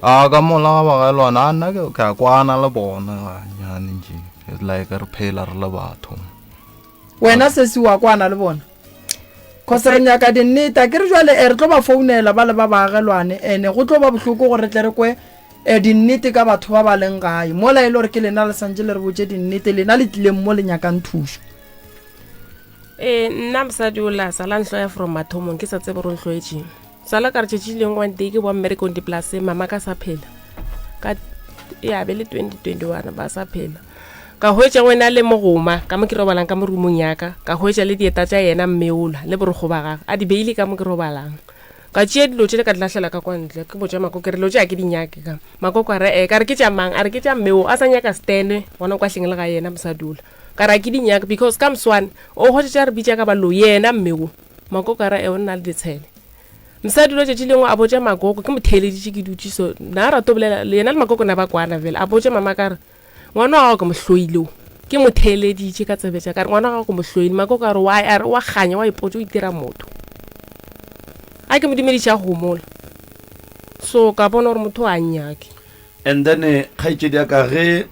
A ka mola ga baagelwane, a nna ke, ke a kwana le bona ganyane nje. It's like re phela re le batho. Wena sesi wa kwana le bona? Cause re nyaka dinnete, a ke re jwale eh, re tlo ba founela ba le ba baagelwane ene go tlo ba bohloko gore re tle re kwe eh, dinnete ka batho ba ba leng gae mola e le gore ke lena le santše le re botše dinnete lena le tlileng mo le nyakang thušo. Ee, nna mosadi o la sala nhloya from mathomong ke sa tsebe gore o nhloetšeng. Sala ka re tšatši lengwe one day ke boa mmerekong dipolaseng mama ka sa phela ka ya be le 2021 ba sa phela ka hwetša wena le mogoma ka mo ke robalang ka mo roomong ya ka ka hwetša le dieta tša yena mmeola le borokgo ba gagwe a di beile ka mo ke robalang ka tšea dilo tšele ka di lahlela ka kwa ntle ke botša makoko ke re dilo tše a ke di nyake ka makoko a re ee ka re ke tša mang a re ke tša mmeo a sa nyaka stene gona kwa hleng le ga yena mosadi ola ka re a ke di nyake because ka moswane o hwetša tša re bitša ka baloi yena mmeo makoko a re ee o nna le ditshele Mosadi lo tšatši lengwe a botša Makoko, ke mo theeleditše ke dutše so, na rato bolela, yena le Makoko na ba kwana bjale, a botša mama ka re, ngwana wa gago ke mo hloile o. Ke mo theeleditše ka tsebe tša ka re, ngwana wa gago ke mo hloile. Makoko a re, why? A re, wa kganya, wa ipotša, o itira motho. A ke mo dumediše a homola. So ka bona gore motho a nnyake. And then kgaetšedi ya ka ge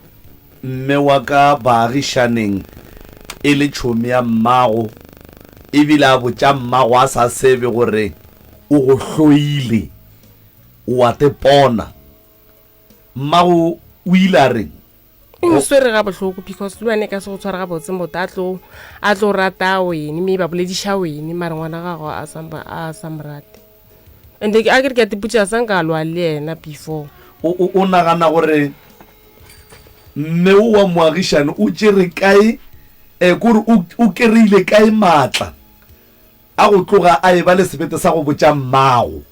Mme wa ka baagišaneng e le tšhomi ya mmago, e bile a botša mmago a sa sebe gore o go hloile, o a tepona. Mmago o ile a reng? E nswere gabohloko because le wena e ka se go tshware gabotse motho a tlo a tlo rata wene mme ba bolediša wene mare ngwana gago a sa a sa mo rate and a ke re ke a tipotša sa nka lwa le yena before. O, o, o nagana gore Mme wo wa moagišane o tšere kae, eh, kore o, o kereile kae maatla a go tloga a eba le sebete sa go botša mmago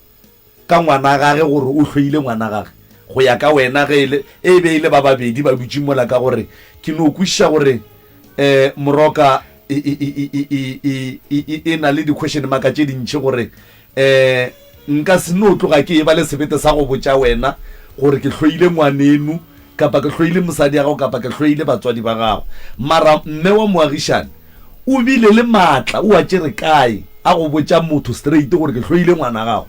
ka ngwana gage gore o hloile ngwana gage? Go ya ka wena, ge e le, e be e le ba babedi ba dutše mola, ka gore ke no kwešiša gore, eh, Moroka e, e, e, e, e, e, e, e, e na le di-question mark tše dintši gore Um nka se no tloga ke eba le sebete sa go botša wena gore ke hloile ngwaneno, kapa ke hloile mosadi ya gago, kapa ke hloile batswadi ba gago. Mara mme wa moagišane o bile le maatla, o a tšere kae a go botša motho straight gore ke hloile ngwana gago?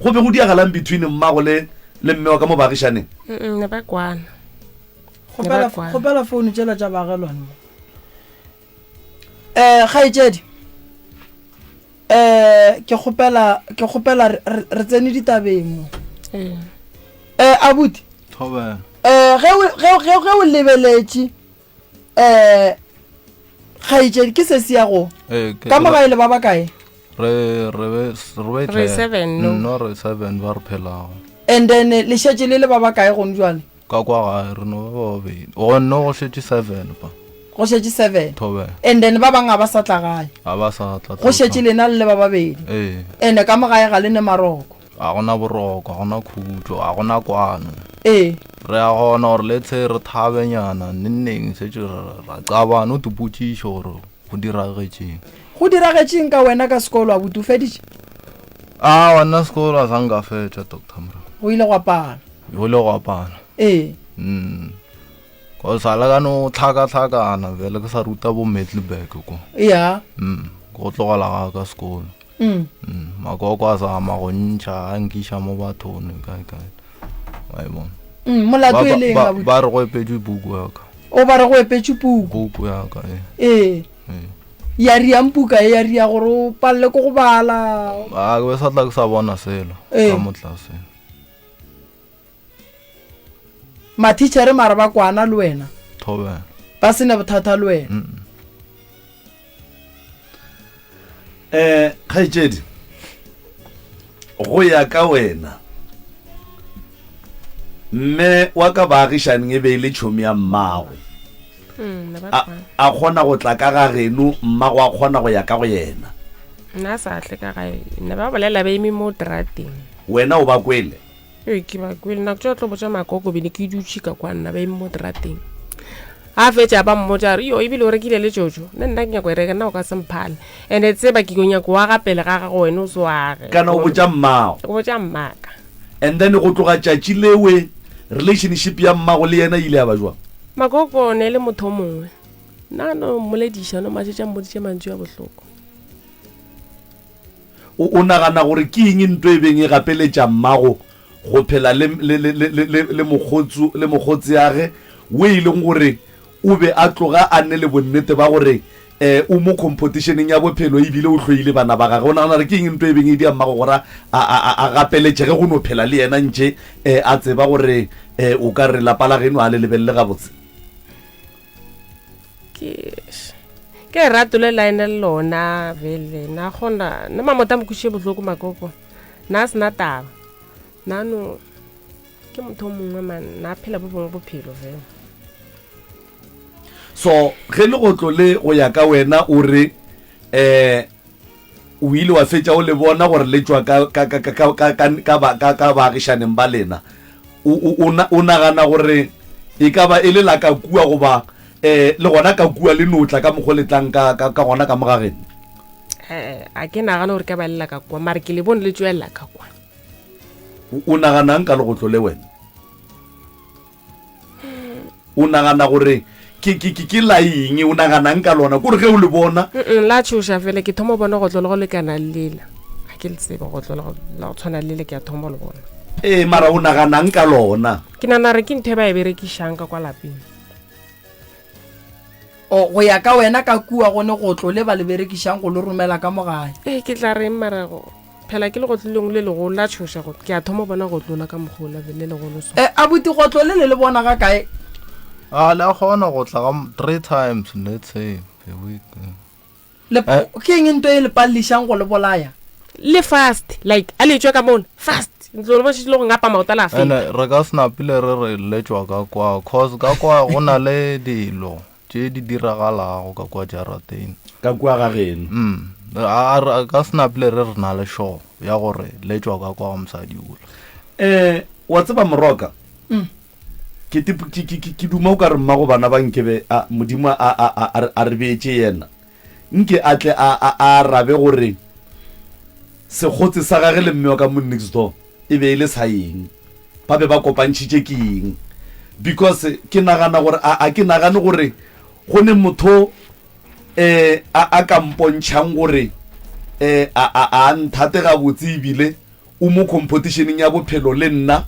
Go be go diagalang between mmago le, le mme wa ka mo baagišaneng? Mm, ne ba kwana. Ne Kgopela, ba kwana. kgopela founu tšela tša baagelwane mo. Eh, kgaetšedi. Eh, ke kgopela, ke kgopela re, re, re tsene ditabeng mo. Ee. Eh, abuti. Thobela. Eh, ge o, ge, ge, ge o lebeletše, eh, kgaetšedi, ke sesi ya go. Ee, ke- Ka mo gae le ba bakae? Re, re be, re be Re ten. seven, no. Nno re seven ba re phelago. And then, le šetše le le ba bakae gone jwale? Ka kwa gae re no ba ba babedi. Go nno go šetše seven pa. Go šetše seven. Thobela. And then ba bang ga ba sa tla gae. Ga ba sa tla. Go šetše lena le le ba babedi. Ee. And ka mo gae ga le ne maroko. Ga gona boroko, ga gona khutšo, ga gona kwano. Ee. Re a kgona gore le tshe re thabenyana neng neng šetše ra qabana o tipotšiše gore go diragetšeng. Go diragetšeng ka wena ka sekolo abuti o feditše? Aowa nna sekolo a sa nka fetša Doctor Morena. Go ile gwa pala. Go ile gwa pala. Ee. Mm. Go sa le ka no tlhakatlhakana bjale ke sa ruta bo Middelburg ko. Ya. Mm. Go tlogela ga ka sekolo. Mm. Mm. Makoko a zama go ntšha a nkiša mo bathong kae kae. Wa e bona. Mm, molato Ba- e leng ba, abuti? ba re go epetšwe puku ya ka. O ba re go epetšwe puku. Puku ya ka ee. Ee. Ee. Ya riang puka e ya ria gore o palele ko go bala. A ke be sa tla ke sa bona selo Ee. ka mo tlaseng. Mathitšhere mara ba kwana le wena. Thobela. Ba se ne bothata le wena. Mm. Eh, kgaetšedi, go ya ka wena, mme wa ka baagišaneng e be e le tšhomi ya mmago. Mm, ne ba A, kwana. a kgona go tla ka ga geno, mmago a kgona go ya ka go yena. Nna a sa tle ka gae ne ba bolela ba eme mo terateng. Wena o ba kwele? Ee, ke ba kwele nako tša tlo botša makoko bene ke dutše ka kwa nna ba eme mo terateng. A fetša ba mmotša a re yo ebile o rekile le tšotšo nna nna ke nyako e reka nna o ka se mphale and-e tseba ke nyako wa ga pele ga gago wena o se age. Kana o botša mmago? Ke botša mmaka. And then go tloga tšatši lewe relationship ya mmago le yena e ile ya ba jwang? Makoko ne e le motho o mongwe nna no mmolediša no mašetša mmoditše mantšu a bohloko. O, o nagana gore ke eng nto e beng e gapeletša mmago go phela le, le, le, le, le, le mokgotsu, le mokgotseage we e leng gore o be a tloga a ne le bonnete ba gore um o mo khomphotišeneng ya bophelo ebile o hloile bana ba gage? O nagana gore ke eng nto e beng e dia mmago gore a, a, a, a gapeletšege go no phela le yena ntše um a tseba gore um o ka re lapa la geno a le lebelele gabotse? Ke ke lerato le la ene le lona vele na kgona nna mamota mo kwešiše bohloko makoko na a sena taba na no ke motho o mongwe man na phela bo bongwe bophelo vele. So ge legotlo le go ya ka wena o re um o ile wa fetša o le bona gore le tšwa ka ka ka ka ka ka ka ba ka ka baagišaneng ba lena o o o o nagana gore e ka ba e le la ka kua goba um le gona ka kua le no tla ka mokgo le tlang ka ka ka gona ka mo ga geno? Eh, a ke nagane gore ka ba le la ka kua mare ke le bone le tšwelela ka kwa. O o naganang ka legotlo le wena? O nagana gore ke, ke, ke, ke la eng? O naganang ka lona? Kore ge o le bona. Mm-mm, la tšhoša fela. Ke thoma go bona gotlo le go lekana le lela. Ga ke le tsebe gotlo la go, la go tshwana le lela, ke a thoma go le bona. Ee, mara o naganang ka lona? Ke nagana gore ke ntho e ba e berekišang ka kwa lapeng. O, go ya ka wena ka kua go ne gotlo le ba le berekišang go le romela ka mo gae. Ee, ke tla reng mara go. Phela ke legotlo lengwe le legolo la tšhoša go ke a thoma bona gotlo la ka mokgwa la le legolo so. Eh, abuti gotlo le le le bona ga kae? A le a kgona go tla ga 3 times let's say a week. Le eh. ke eng nto e le pallišang go le bolaya? Le fast like a le tšwa ka mona fast ntlo le ba šitše le go ngapa maoto a la feta. Ene re ka se napile re re le tšwa ka kwa cause ka kwa go na le dilo. Tše di diragalago ka kua jarateng. Ka kua ga geno. Mm. A, a, a ka se napile re re na le sure ya gore le tšwa ka kwa ga mosadi ola. Eh, wa tseba Moroka, ke, te, ke, ke, ke, ke duma o ka re mmago bana ba nkebe a, Modimo a, a, a, a, a re beetše yena. Nke a tle a, a, a arabe gore sekgotse sa gage le mme wa ka mo next door e be e le sa eng. Ba be ba kopantšhitše ke eng? Because ke nagana gore, a, a ke nagane gore go ne motho eh, a, a ka mpontšhang gore eh, a, a, a nthate gabotse ebile o mo competitioneng ya bophelo le nna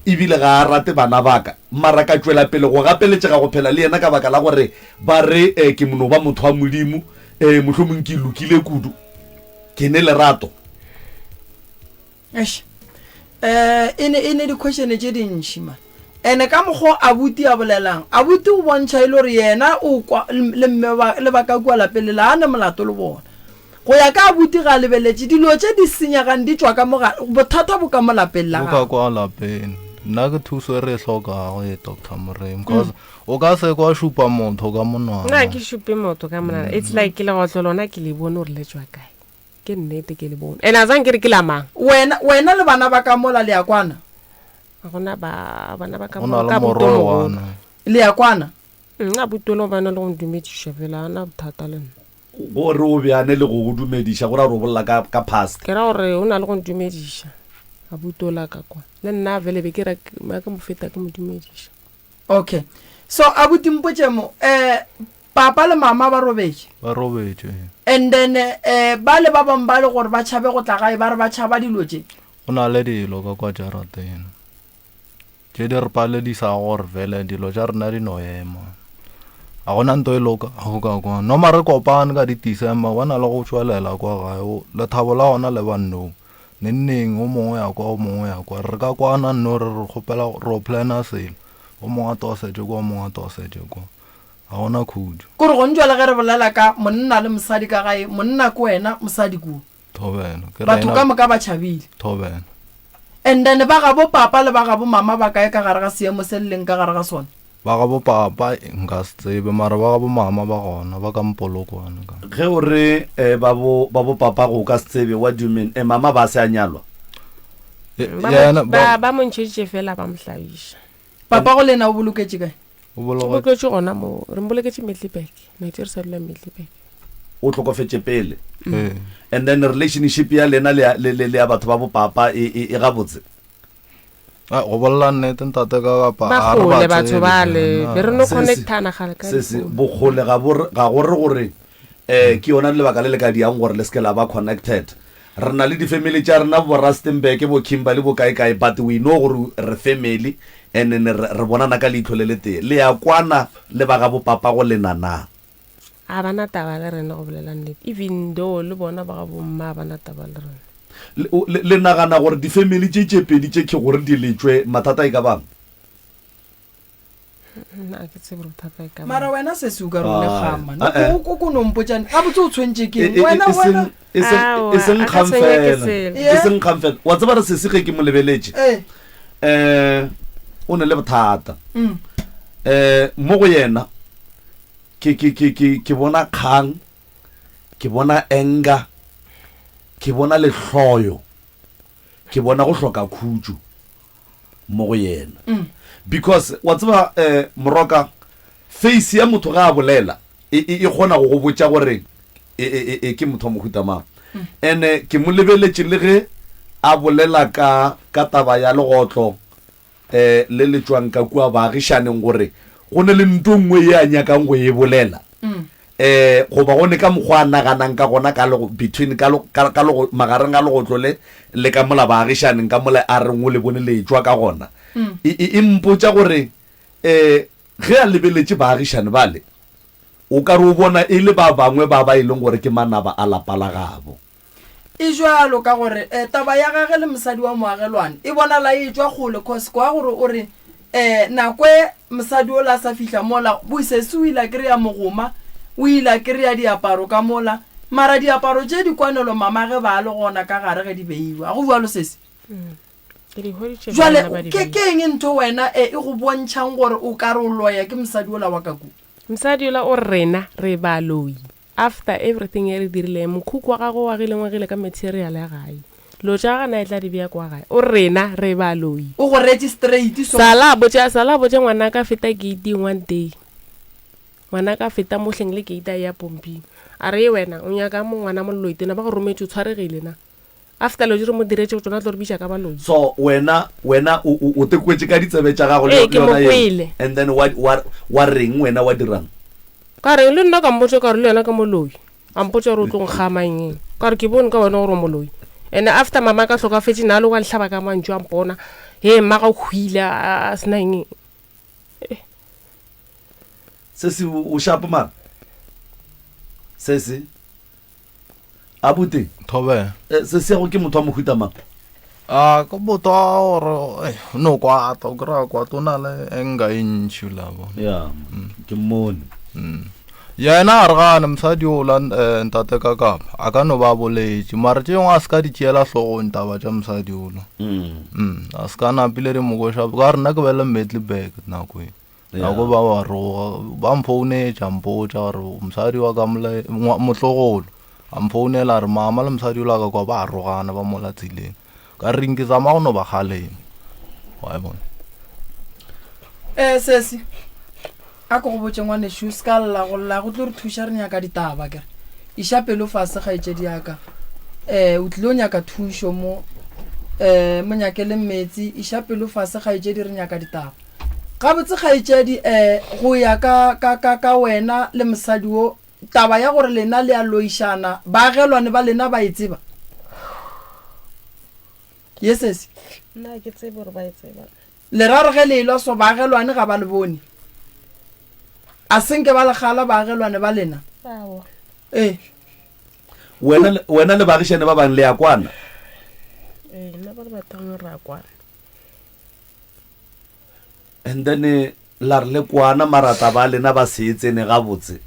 ebile ga a rate bana ba ka. Mara ka tšwela pele go gapeletšega go phela le yena ka baka la gore ba re eh, ke no ba motho wa Modimo, eh, mohlomong ke lokile kudu, ke ne lerato. Eish. Eh, e ne e ne di-question tše dintši man. Ene ka mokgwa o abuti a bolelang, abuti o bontšha e le gore yena o kwa le mme ba le ba ka kua lapeng lela a ne molato le bona. Go ya ka abuti ga a lebeletše dilo tše di senyegang di tšwa ka mo ga bothata bo ka mo lapeng la Bo ka gagwe. kwa lapeng. Nna ke thuso e re e hlokago ye Doctor Moremi cause o ka se kwa šupa motho ka monwana. Nna ke šupe motho ka monwana. It's like legotlo lona ke le bone gore le tšwa kae. Ke nnete ke le bone. And a zange ke re ke la mang. Wena, wena le bana ba ka mola le a kwana? Ga gona ba, bana ba ka Go na mola, le ka morwa buto o mogolo. one. Le a kwana? Nna buto le gobane le go ntumediša fela, ga na bothata le nna. Gore o be a ne le go go dumediša, go ra gore o bolela ka, ka past. Ke ra gore o na le go ntumediša, a buto la ka kwa. Le nna vele be ke ra, ma ke mo feta ke mo dumediša. Okay. So abuti mpotše mo, eh, papa le mama ba robetše? Ba robetše. And then eh, ba le ba bangwe ba le gore ba tšhabe go tla gae ba re ba tšhaba dilo tše. Go na le dilo ka kwa jarateng tše di re paledisago gore vele dilo tša rena di no ema. Ga gona nto e loka go ka kwa. Noma re kopane ka di December ba na le go tšwelela kwa gae. O, lethabo la gona le ba no. Neng neng o mongwe ya kwa o mongwe ya kwa. Re ka kwana nno re re kgopela ro plana selo. O mongwe a tosetše kwa o mongwe a tosetše kwa. Ga gona khutšo. Kore gone jwale ge re bolela ka monna le mosadi ka gae, monna ke wena, mosadi ke wo. Thobela. Ke Batho rena. ka moka ba tšhabile. Thobela. And then ba gabo papa le ba gabo mama ba kae ka gare ga seemo se le leng ka gare ga sona? Ba gabo papa nka se tsebe mara ba gabo mama ba gona ba ka Mpolokwane ka. Ge o re eh, ba bo ba bo papa go ka se tsebe what do you mean? Eh, mama ba se a nyalwa? Ba mo- Yena ba ba ba mo ntšheditše fela ba mo hlabiša. Papa go lena o boloketše kae? o O boloketše boloketše gona mo re mboloketše Middelburg. Nete re sa dula Middelburg. O hlokofetše pele. Ee. And then relationship ya lena le ya le le le ya batho ba bo papa e e e gabotse? Ah, go bolela nnete ntate ka kapa Ba a re kgole ba batho tsebe bale na. be re no Se se connectana gale ka se se difounu. bokgole ga bo re- ga go re gore eh ke yona lebaka le le ka diang gore le se ke la ba connected. Re na le di-family tša rena bo Rustenburg, bo Kimberley, bo kae kae but we know gore re family and then re re bonana ka leihlo le le tee. Le ya kwana le ba ga bo papa go lena na? A ba na taba le rena go bolela nnete even though le bona ba ga bo mma a ba na taba le rena. Le, le, le nagana gore di-family tše tše pedi tše ke gore di letšwe mathata e ka bang? Nna a ke tsebe gore bothata e ka ba Mara wena sesi o ka re o le Ai, kgama. ah, eh. O ko no mpotšane. Gabotse o tshwentše ke E- eng? e- Wena e seng- wena. e seng- Aowa, e seng a ka kgang tshwenya ke fela. selo. E Yeah. seng kgang fela. Wa tseba re sesi ge ke mo lebeletše Eh. um o ne le bothata Mm. um mo go yena ke ke ke ke ke bona kgang ke bona anger ke bona lehloyo ke bona go hloka khutšo mo go yena mm. because wa tseba eh moroka face ya motho ga a bolela e, e, e kgona go go botša gore e, e, e, ke motho wa mohuta mang mm. ene ke mo lebeletše le ge a bolela ka ka taba ya legotlo eh le le tšwang ka kua baagišaneng gore go ne le nto nngwe ye a nyakang go e bolela mm. eh goba go ne ka mokgwa a naganang ka gona ka le between ka ka ka le magareng ga legotlo le le ka mola baagišaneng ka mola a reng o le bone le tšwa ka gona mm. e, e, e mpotša gore eh ge a lebeletše baagišane bale o ka re o bona e le ba bangwe ba ba e leng gore ke manaba a lapa la gabo E bjalo ka gore eh, taba ya gage le mosadi wa moagelwane e bonala e tšwa kgole cause kwa gore o re eh, nako e mosadi ola a sa fihla mola bosesi o ile a kry-a mogoma o ile a kry-a diaparo ka mola mara diaparo tše di kwanelo mama ge ba le gona ka gare ge di beiwa go bjalo sesi Ke di hweditše jwale banna ba di ke beile. ke eng ntho wena e e go bontšhang gore o ka re o loya ke mosadi ola wa ka kua Mosadi yola o re rena re baloi. After everything e re dirileng, mokhukhu wa gagwe o agile ngwagile ka material ya gae. Dilo tša gagwe na e tla di bea kwa gae. O re rena re baloi. O go reetše straight so. Sala a botša, sala a botša ngwanaka a feta gate-ing one day. Ngwanaka a feta mo hleng le gate a eya pomping. A re, Ye wena, o nyaka mo ngwana moloi tena, ba go rometše o tshwaregile na? After lo di re mo diretše go tšona tlo re bitša ka baloi. So wena wena o o o te kwetše ka ditsebe tša gago le Ee, ke mo yona yeo kwele. and then wa wa wa reng wena wa dirang? Ka re le nna ka mmotša ka re le yena ke moloi. A mpotša gore o tlo nkgama eng eng. Ka re ke bone ka wena gore o moloi. And after mama ka hlokafetše na le wa nhlaba ka mantšu a mpona. Hee mma ga o hwile a a sena eng eng. Eh. Sesi o o sharp mara? Sesi? Abuti. Thobela. Eh, Sesiago ke motho wa mohuta mang? A ke motho wa gore eh, no kwata, o kry-a kwata o na le anger e ntši la bona. Ya, ke mmone. Mm. Yena a re gane mosadi ola eh, ntate ka kapa a ka no ba boletše mara tše dingwe a se ka di tšeela hlogong taba tša mosadi ola. Mm. Mm, a se ka napile di mo koša ka re nna ke be le Middelburg nako e. Nako ba ba roga ba mphounetša mpotša gore mosadi wa ka mole motlogolo a mphounela a re mama le mosadi yola ka kwa ba rogana ba mola tseleng ka reng ke zama go no ba kgalema wa e bona. Ee sesi a ko go botše ngwanešu se ka lla go lla go tlo re thuša re nyaka ditaba kere iša pelo fase kgaetšedi ya ka um o tlile o nyaka thušo mo um mo nyakele metsi iša pelo fase kgaetšedi re nyaka ditaba Gabotse, kgaetšedi, eh, go ya ka, ka, ka, ka wena le mosadi wo, taba ya gore lena le a loišana, baagelwane ba lena ba e tseba? Ye sesi. Nna ga ke tsebe gore ba e tseba. Le ra re ge le elwa so, baagelwane ga ba le bone? A se nke ba le kgala baagelwane ba lena? Aowa. Ee. Wena le, wena le baagišane ba bang le a kwana? Ee, nna ba le batang re a kwana. And then eh, la re le kwana mara taba ya lena ba se e tsene gabotse.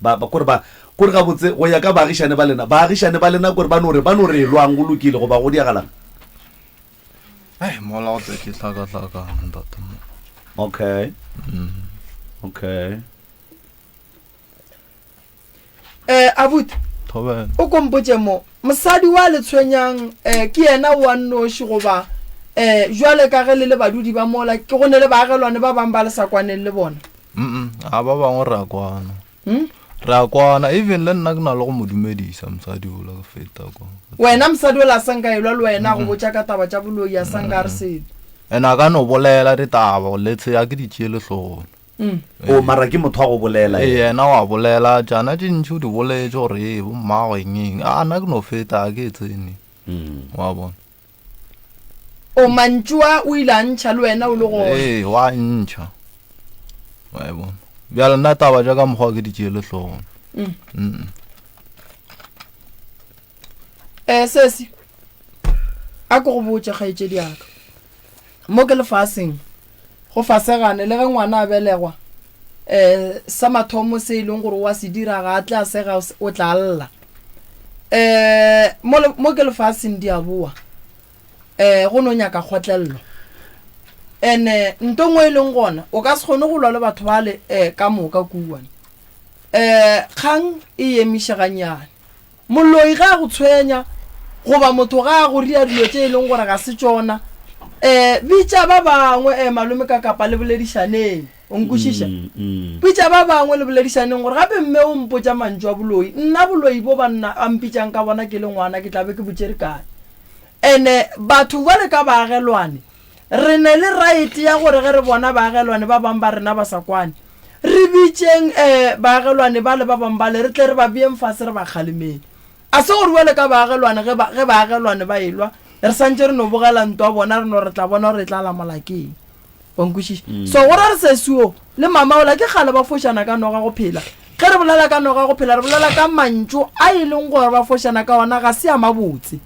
Ba, ba, kore ba, kore gabotse go ya ka baagišane ba lena, baagišane ba lena kore ba no re, ba no re lwang go lokile goba go diagalang? Ai, mola go tletše hlakahlakano ntate mo. Okay. Okay. Eh, abuti Thobela. o kompotše mo mosadi wa le tshwenyang eh, ke yena wa nnoši goba eh, jwale ka ge le le badudi ba mola ke go ne le baagelwane ba bang ba le sa kwaneng le bona Mm a ba bangwe re a kwana. Hmm? Re a kwana even le nna ke na le go mo dumedisa mosadi ola ke feta kwa. Wena mosadi ola a sa nka elwa le wena a go botša ka taba tša boloi a sa nka a re selo. And a ka no bolela ditaba let's say a ke di tšeele hlogong. Mm. O mara ke motho wa go bolela Ee, yena wa bolela tšana tše ntši o di boletše gore ee bo mmago eng eng a nna ke no feta a ke e tsene wa bona O mantšu a o ile a ntšha le wena o le gona. Ee, wa ntšha. Wa e bona. Bjale nna taba tša ka mokgwa ke di tšeele hlogong. Mm. Mm. Eh sesi. A ke go botše kgaetšedi ya ka. Mo ke lefaseng go fasegane le ge ngwana a belegwa eh sa mathomo se e leng gore wa se dira ga a tle a sega o tla lla. Eh mo mo ke lefaseng di a boa. Eh go no nyaka kgotlello. Ene nto nngwe e leng gona o ka se kgone go lwa le batho bale eh ka moka kua. Eh kgang e emiše gannyane. Moloi ge a go tshwenya, goba motho ge a go ria dilo tše e leng gore ga se tšona, um bitša ba bangwe, um malome ka kapa le boledišaneng. O nkwešiša? Bitša ba bangwe le boledišaneng gore gape mme o mpotša mantšu a boloi. Nna boloi bo banna a mpitšang ka bona ke le ngwana ke tla be ke bo tšere kae? Ene batho bjale ka baagelwane re ne le right ya gore ge re bona baagelwane ba bang ba rena ba sa kwane, Re bitšeng um baagelwane bale ba bangwe bale, re tle re ba beeng fase re ba kgalemele. A se gore bjale ka baagelwane ge ba, ge baagelwane ba elwa, re santše re no bogela ntwa bona, re no re tla bona gore e tla lamola ke eng. Wa nkwešiša? So go ra re sesi wo le mama ola ke kgale ba fošana ka noga go phela. Ge re bolela ka noga go phela, re bolela ka mantšu a e leng gore ba fošana ka ona ga se a mabotse.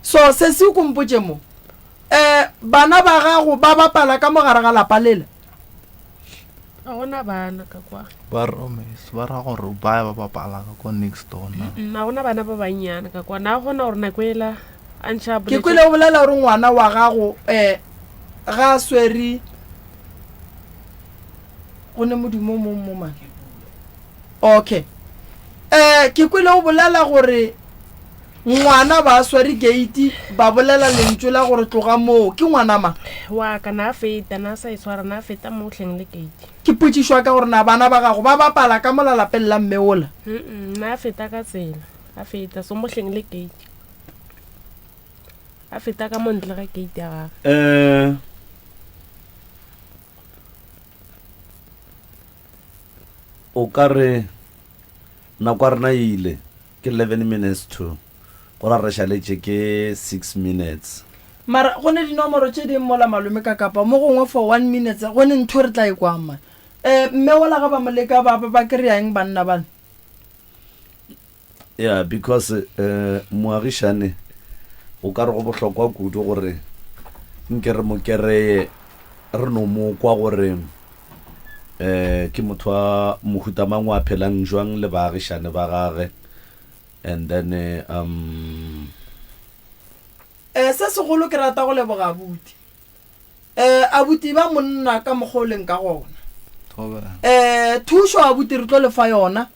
So sesi o ko mpotše mo, Eh, bana ba gago ba bapala ka mo gare ga lapa lela? Ga gona bana ka kwa. Ba romes, ba ra gore ba ya ba bapala ka kwa next door na. Ga gona bana ba bannyane ka kwa. Na gona gore nako ela a ntšha Ke kwele o bolela gore ngwana wa gago eh ga a swere go ne modumo o mong mo man. Okay. Eh ke kwele o bolela gore Ngwana ba swere gate ba bolela lentšu la gore tloga moo. Ke ngwana mang? Wa ka na feta, na sa e swara, na feta mo hleng le gate. Ke potšišo ya ka gore na bana ba gago ba bapala ka mola lapeng la mme ola? Mm, na feta ka tsela, a feta so mo hleng le gate. A feta ka mo ntle ga gate ya gagwe. Eh o ka re nako ya rena e ile. Ke 11 minutes to, go ra re šaletše ke 6 minutes. Mara go ne dinomoro tše ding mola malome ka kapa mo gongwe for one minutes go ne ntho re tla e kwang man. Eh mme wola ge ba mo leka ba ba kry-a eng banna bale? Yeah because eh moagišane o ka re go bohlokwa kudu gore nke re mo kereye re no mo kwa gore eh ke motho wa mohuta mang wa phelang jwang le baagišane ba gage and then eh, um Eh se segolo ke rata go leboga abuti. Eh abuti ba monna ka mokgwa o leng ka gona. Thobela. Eh thušo abuti re tlo le fa yona.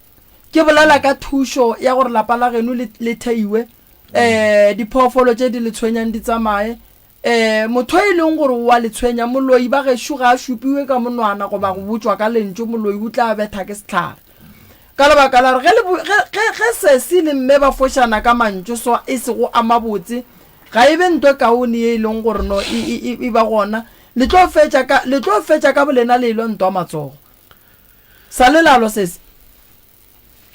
Ke bolela ka thušo ya gore lapa la geno le le theiwe. Eh diphoofolo tše di le tshwenyang di tsamaye. Ee, motho e leng gore o a le tshwenya, moloi ba gešo ga a šupiwe ka monwana goba go botšwa ka lentšu, moloi o tla betha ke sehlare. Ka lebaka la gore ge le, ge, ge, ge sesi le mme ba fošana ka mantšu so e sego a mabotse, ga e be nto e kaone ye e leng gore no e, e, e, e ba gona. Le tlo fetša ka, le tlo fetša ka bolena le elwa ntwa matsogo. Sa lelalo sesi.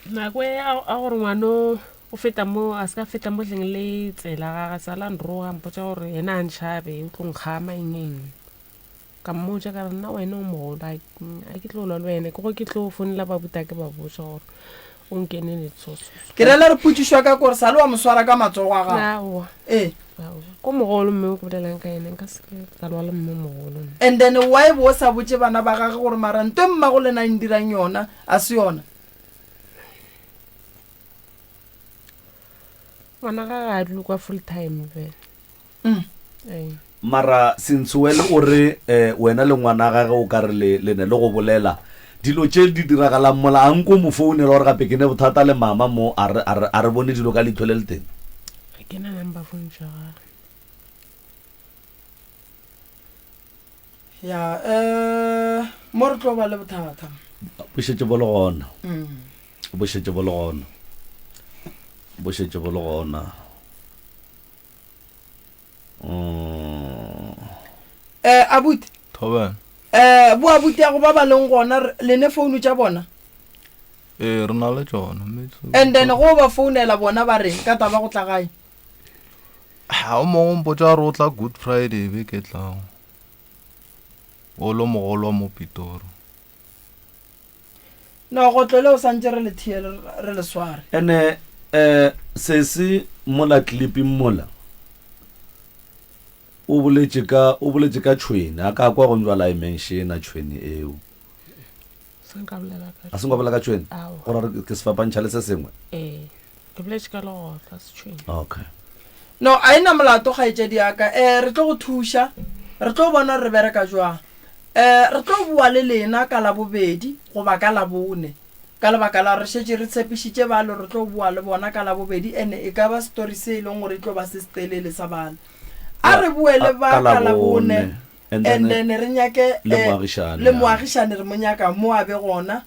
Nako e a a gore ngwano o feta mo a se ka feta mo hleng le tsela ga ga sala nroga mpotša gore yena a ntšhabe o tlo nkgama eng eng. Ka mmotša ka re nna wena o mogolo a a ke tlo lwa le wena ke go ke tlo founela babuta ke ba botša gore o nkenele so so so. Ke rela re potšišo ya ka kore sa le wa mo swara ka matsogo a gago. Aowa. Ee. Aowa. Ko mogolo mme o ke bolelang ka ena nka se ke ka lwa le mme mogolo nna. And then why bo o sa botše bana ba gage gore mara nto e mmago lena a ndirang yona a se yona? Ngwana ga ga a dule kwa full time vele. Mm. Ee. Mara Sentshowele o re eh, wena le ngwana gage o ka re le, le ne le go bolela dilo tše di diragalang mola a nko mo founela gore gape ke ne bothata le mama mo a re, a re, a re bone dilo ka leihlo le le teng. Ga ke na number phone tša gage. Ya eh mo re tlo ba le bothata. Bo šetše bo le gona. Mm. Bo šetše bo le gona. Bo šetše bo le gona. Mm. Eh abuti. Thobela. Eh bo abuti ya go ba ba leng gona le ne founu tša bona? Ee, re na le tšona. And then go ba founela bona ba reng ka taba go tla gae? Ha o mongwe mpotša gore o tla Good Friday beke e tlago. O lo mogolo wa mo Pitori. No, gotlo leo santše re le thiele re le sware. Ene eh sesi mola clipping mola o boletše ka o boletše ka tšhwene a ka kwa go njwala e menšena tšhwene eo. Se nka bolela ka A se nka bolela ka tšhwene? Aowa. Go ra gore ke se fapantšha le se sengwe? Ee. Ke boletše ka legotlo, a se tšhwene. Okay. No, a e na molato kgaetšedi ya ka. Eh, re tlo go thuša. Re tlo bona gore re bereka jwang. Eh, re tlo boa le lena ka Labobedi goba ka Labone. Ka lebaka la gore re šetše re tshepišitše balo re tlo boa le bona ka Labobedi ene e ka ba story se e leng gore e tlo ba se setelele sa bana. A re boe le ba ka Labone And then, and then re nyake le eh, moagišane, le ya. moagišane re mo nyaka mo a be gona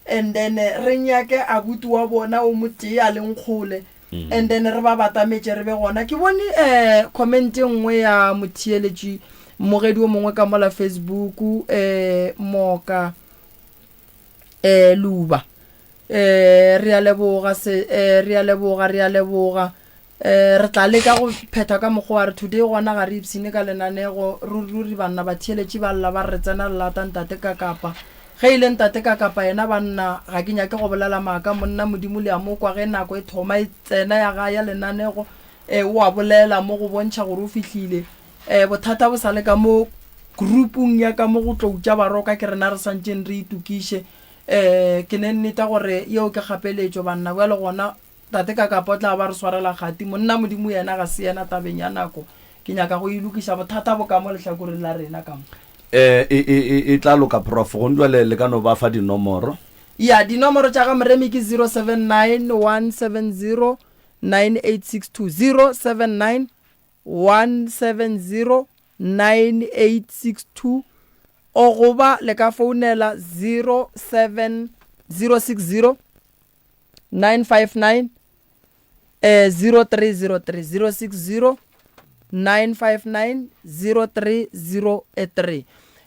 and then re nyake abuti wa bona o motee a leng kgole and then re ba batametše re be gona. Ke bone um comment e nngwe ya motheeletši mmogedi o mongwe ka mola Facebook um Moka um Luba um re a leboga se um re a leboga re a leboga um re tla leka go phetha ka mokgwa wa re today gona ga re ipshine ka lenanego ruri ruri banna batheeletši ba lla ba re re tsena lelata ntate Kakapa Ge e le ntate ka kapa yena banna, ga ke nyake go bolela maaka, monna Modimo le a mo kwa ge nako e thoma e tsena ya ga ya lenanego, e, o a bolela mo go bontšha gore o fihlile. E, bothata bo sa le ka mo groupung ya ka mo go tlou tša baroka ke rena re santšeng re itokiše. E, ke ne nneta gore yeo ke kgapeletšo banna, bjale gona Tate Kakapa o tla ba re swarela kgati. Monna Modimo yena ga se yena tabeng ya nako. Ke nyaka go e lokiša. Bothata bo ka mo lehlakoreng la rena ka mo. E, e, e, e, e tla loka, Prof. Gong jwale le ka no ba fa dinomoro. Ya, dinomoro tša ga Moremi ke 079 170 9862, 079 170 9862, o goba le ka founela 07 060 959 eh, 0303 060 959 0303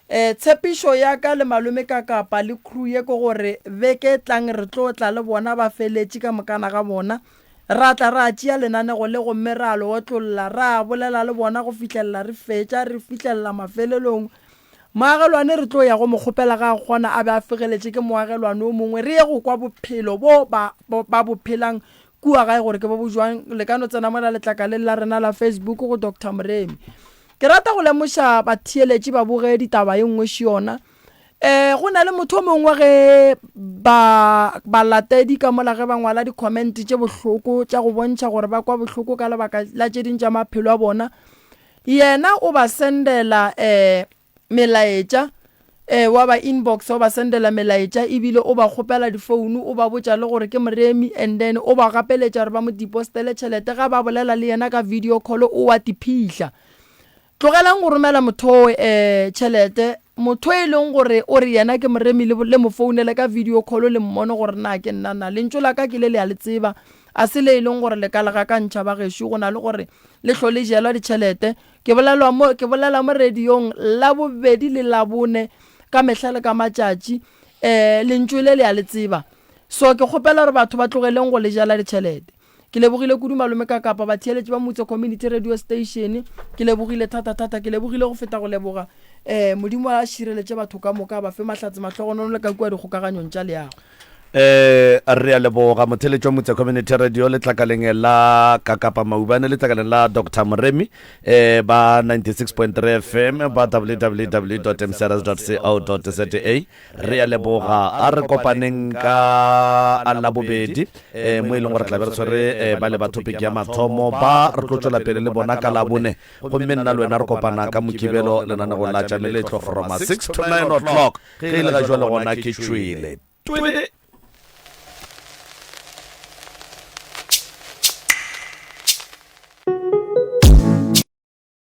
eh tshepišo ya ka le malome ka kapa le crew ye ke gore beke e tlang re tlo tla le bona ba feletše ka mokana ga bona ra tla ra tšea lenanego le gomme ra le otlolla ra bolela le bona go fihlelela re fetša re fihlelela mafelelong Moagelwane re tlo ya go mo kgopela ga a kgona a be a fegeletše ke moagelwane o mongwe re ye go kwa bophelo bo ba ba bo phelang kua gae gore ke bo bo jwang. Le ka no tsena mola letlakaleng la rena la Facebook go Doctor Moremi. Ke rata go lemoša batheeletši babogedi taba ye nngwe še yona. Um go na le motho o mongwe ge ba balatedi ka mola ge ba ngwala di-comment tše bohloko tša go bontšha gore ba kwa bohloko ka lebaka la tše ding tša maphelo a bona. Yena o ba sendela eh melaetša eh wa ba inbox o ba sendela melaetša ebile o ba kgopela difounu o ba botša le gore ke Moremi and then o ba gapeletša gore ba mo depositele tšhelete ga ba bolela le yena ka video call o wa tiphihla. Tlogelang go romela motho eh tšhelete motho e leng gore o re yena ke Moremi le, le mo founele ka video call le mmone gore na ke nna na. Lentšu la ka ke le le a le tseba a se le e leng gore le ka le gakantšha ba gešo go na le gore Le hlo le jelwa ditšhelete. Ke bolelwa mo, ke bolela mo radiong Labobedi le Labone, ka mehla le ka matšatši. Eh, lentšu le le a le tseba. So ke kgopela gore batho ba tlogeleng go le jela ditšhelete. Ke lebogile kudu malome ka kapa batheeletši ba Mutse Community Radio Station. Ke lebogile thata thata, ke lebogile go feta go leboga. Um Modimo a šireletše batho ka moka, a ba fe mahlatse, mahlogonolo le ka kua dikgokaganyong tša leago. Eh, re a leboga motheletši wa Motse Community Radio letlakaleng la Kakapa Maubane, letlakaleng la Doctor Moremi, eh, ba 96.3 FM, ba www.mcrs.co.za. Re a leboga, a re kopaneng ka Labobedi, eh, mo e leng gore tla be re tshwere eh, ba le ba topic ya mathomo, ba re tlo tšwela pele le bona ka Labone. Gomme nna le wena re kopana ka Mokibelo lenanegong la tša meletlo from 6 to 9 o'clock. Ge e le ga jwale gona ke tšwele. Twele!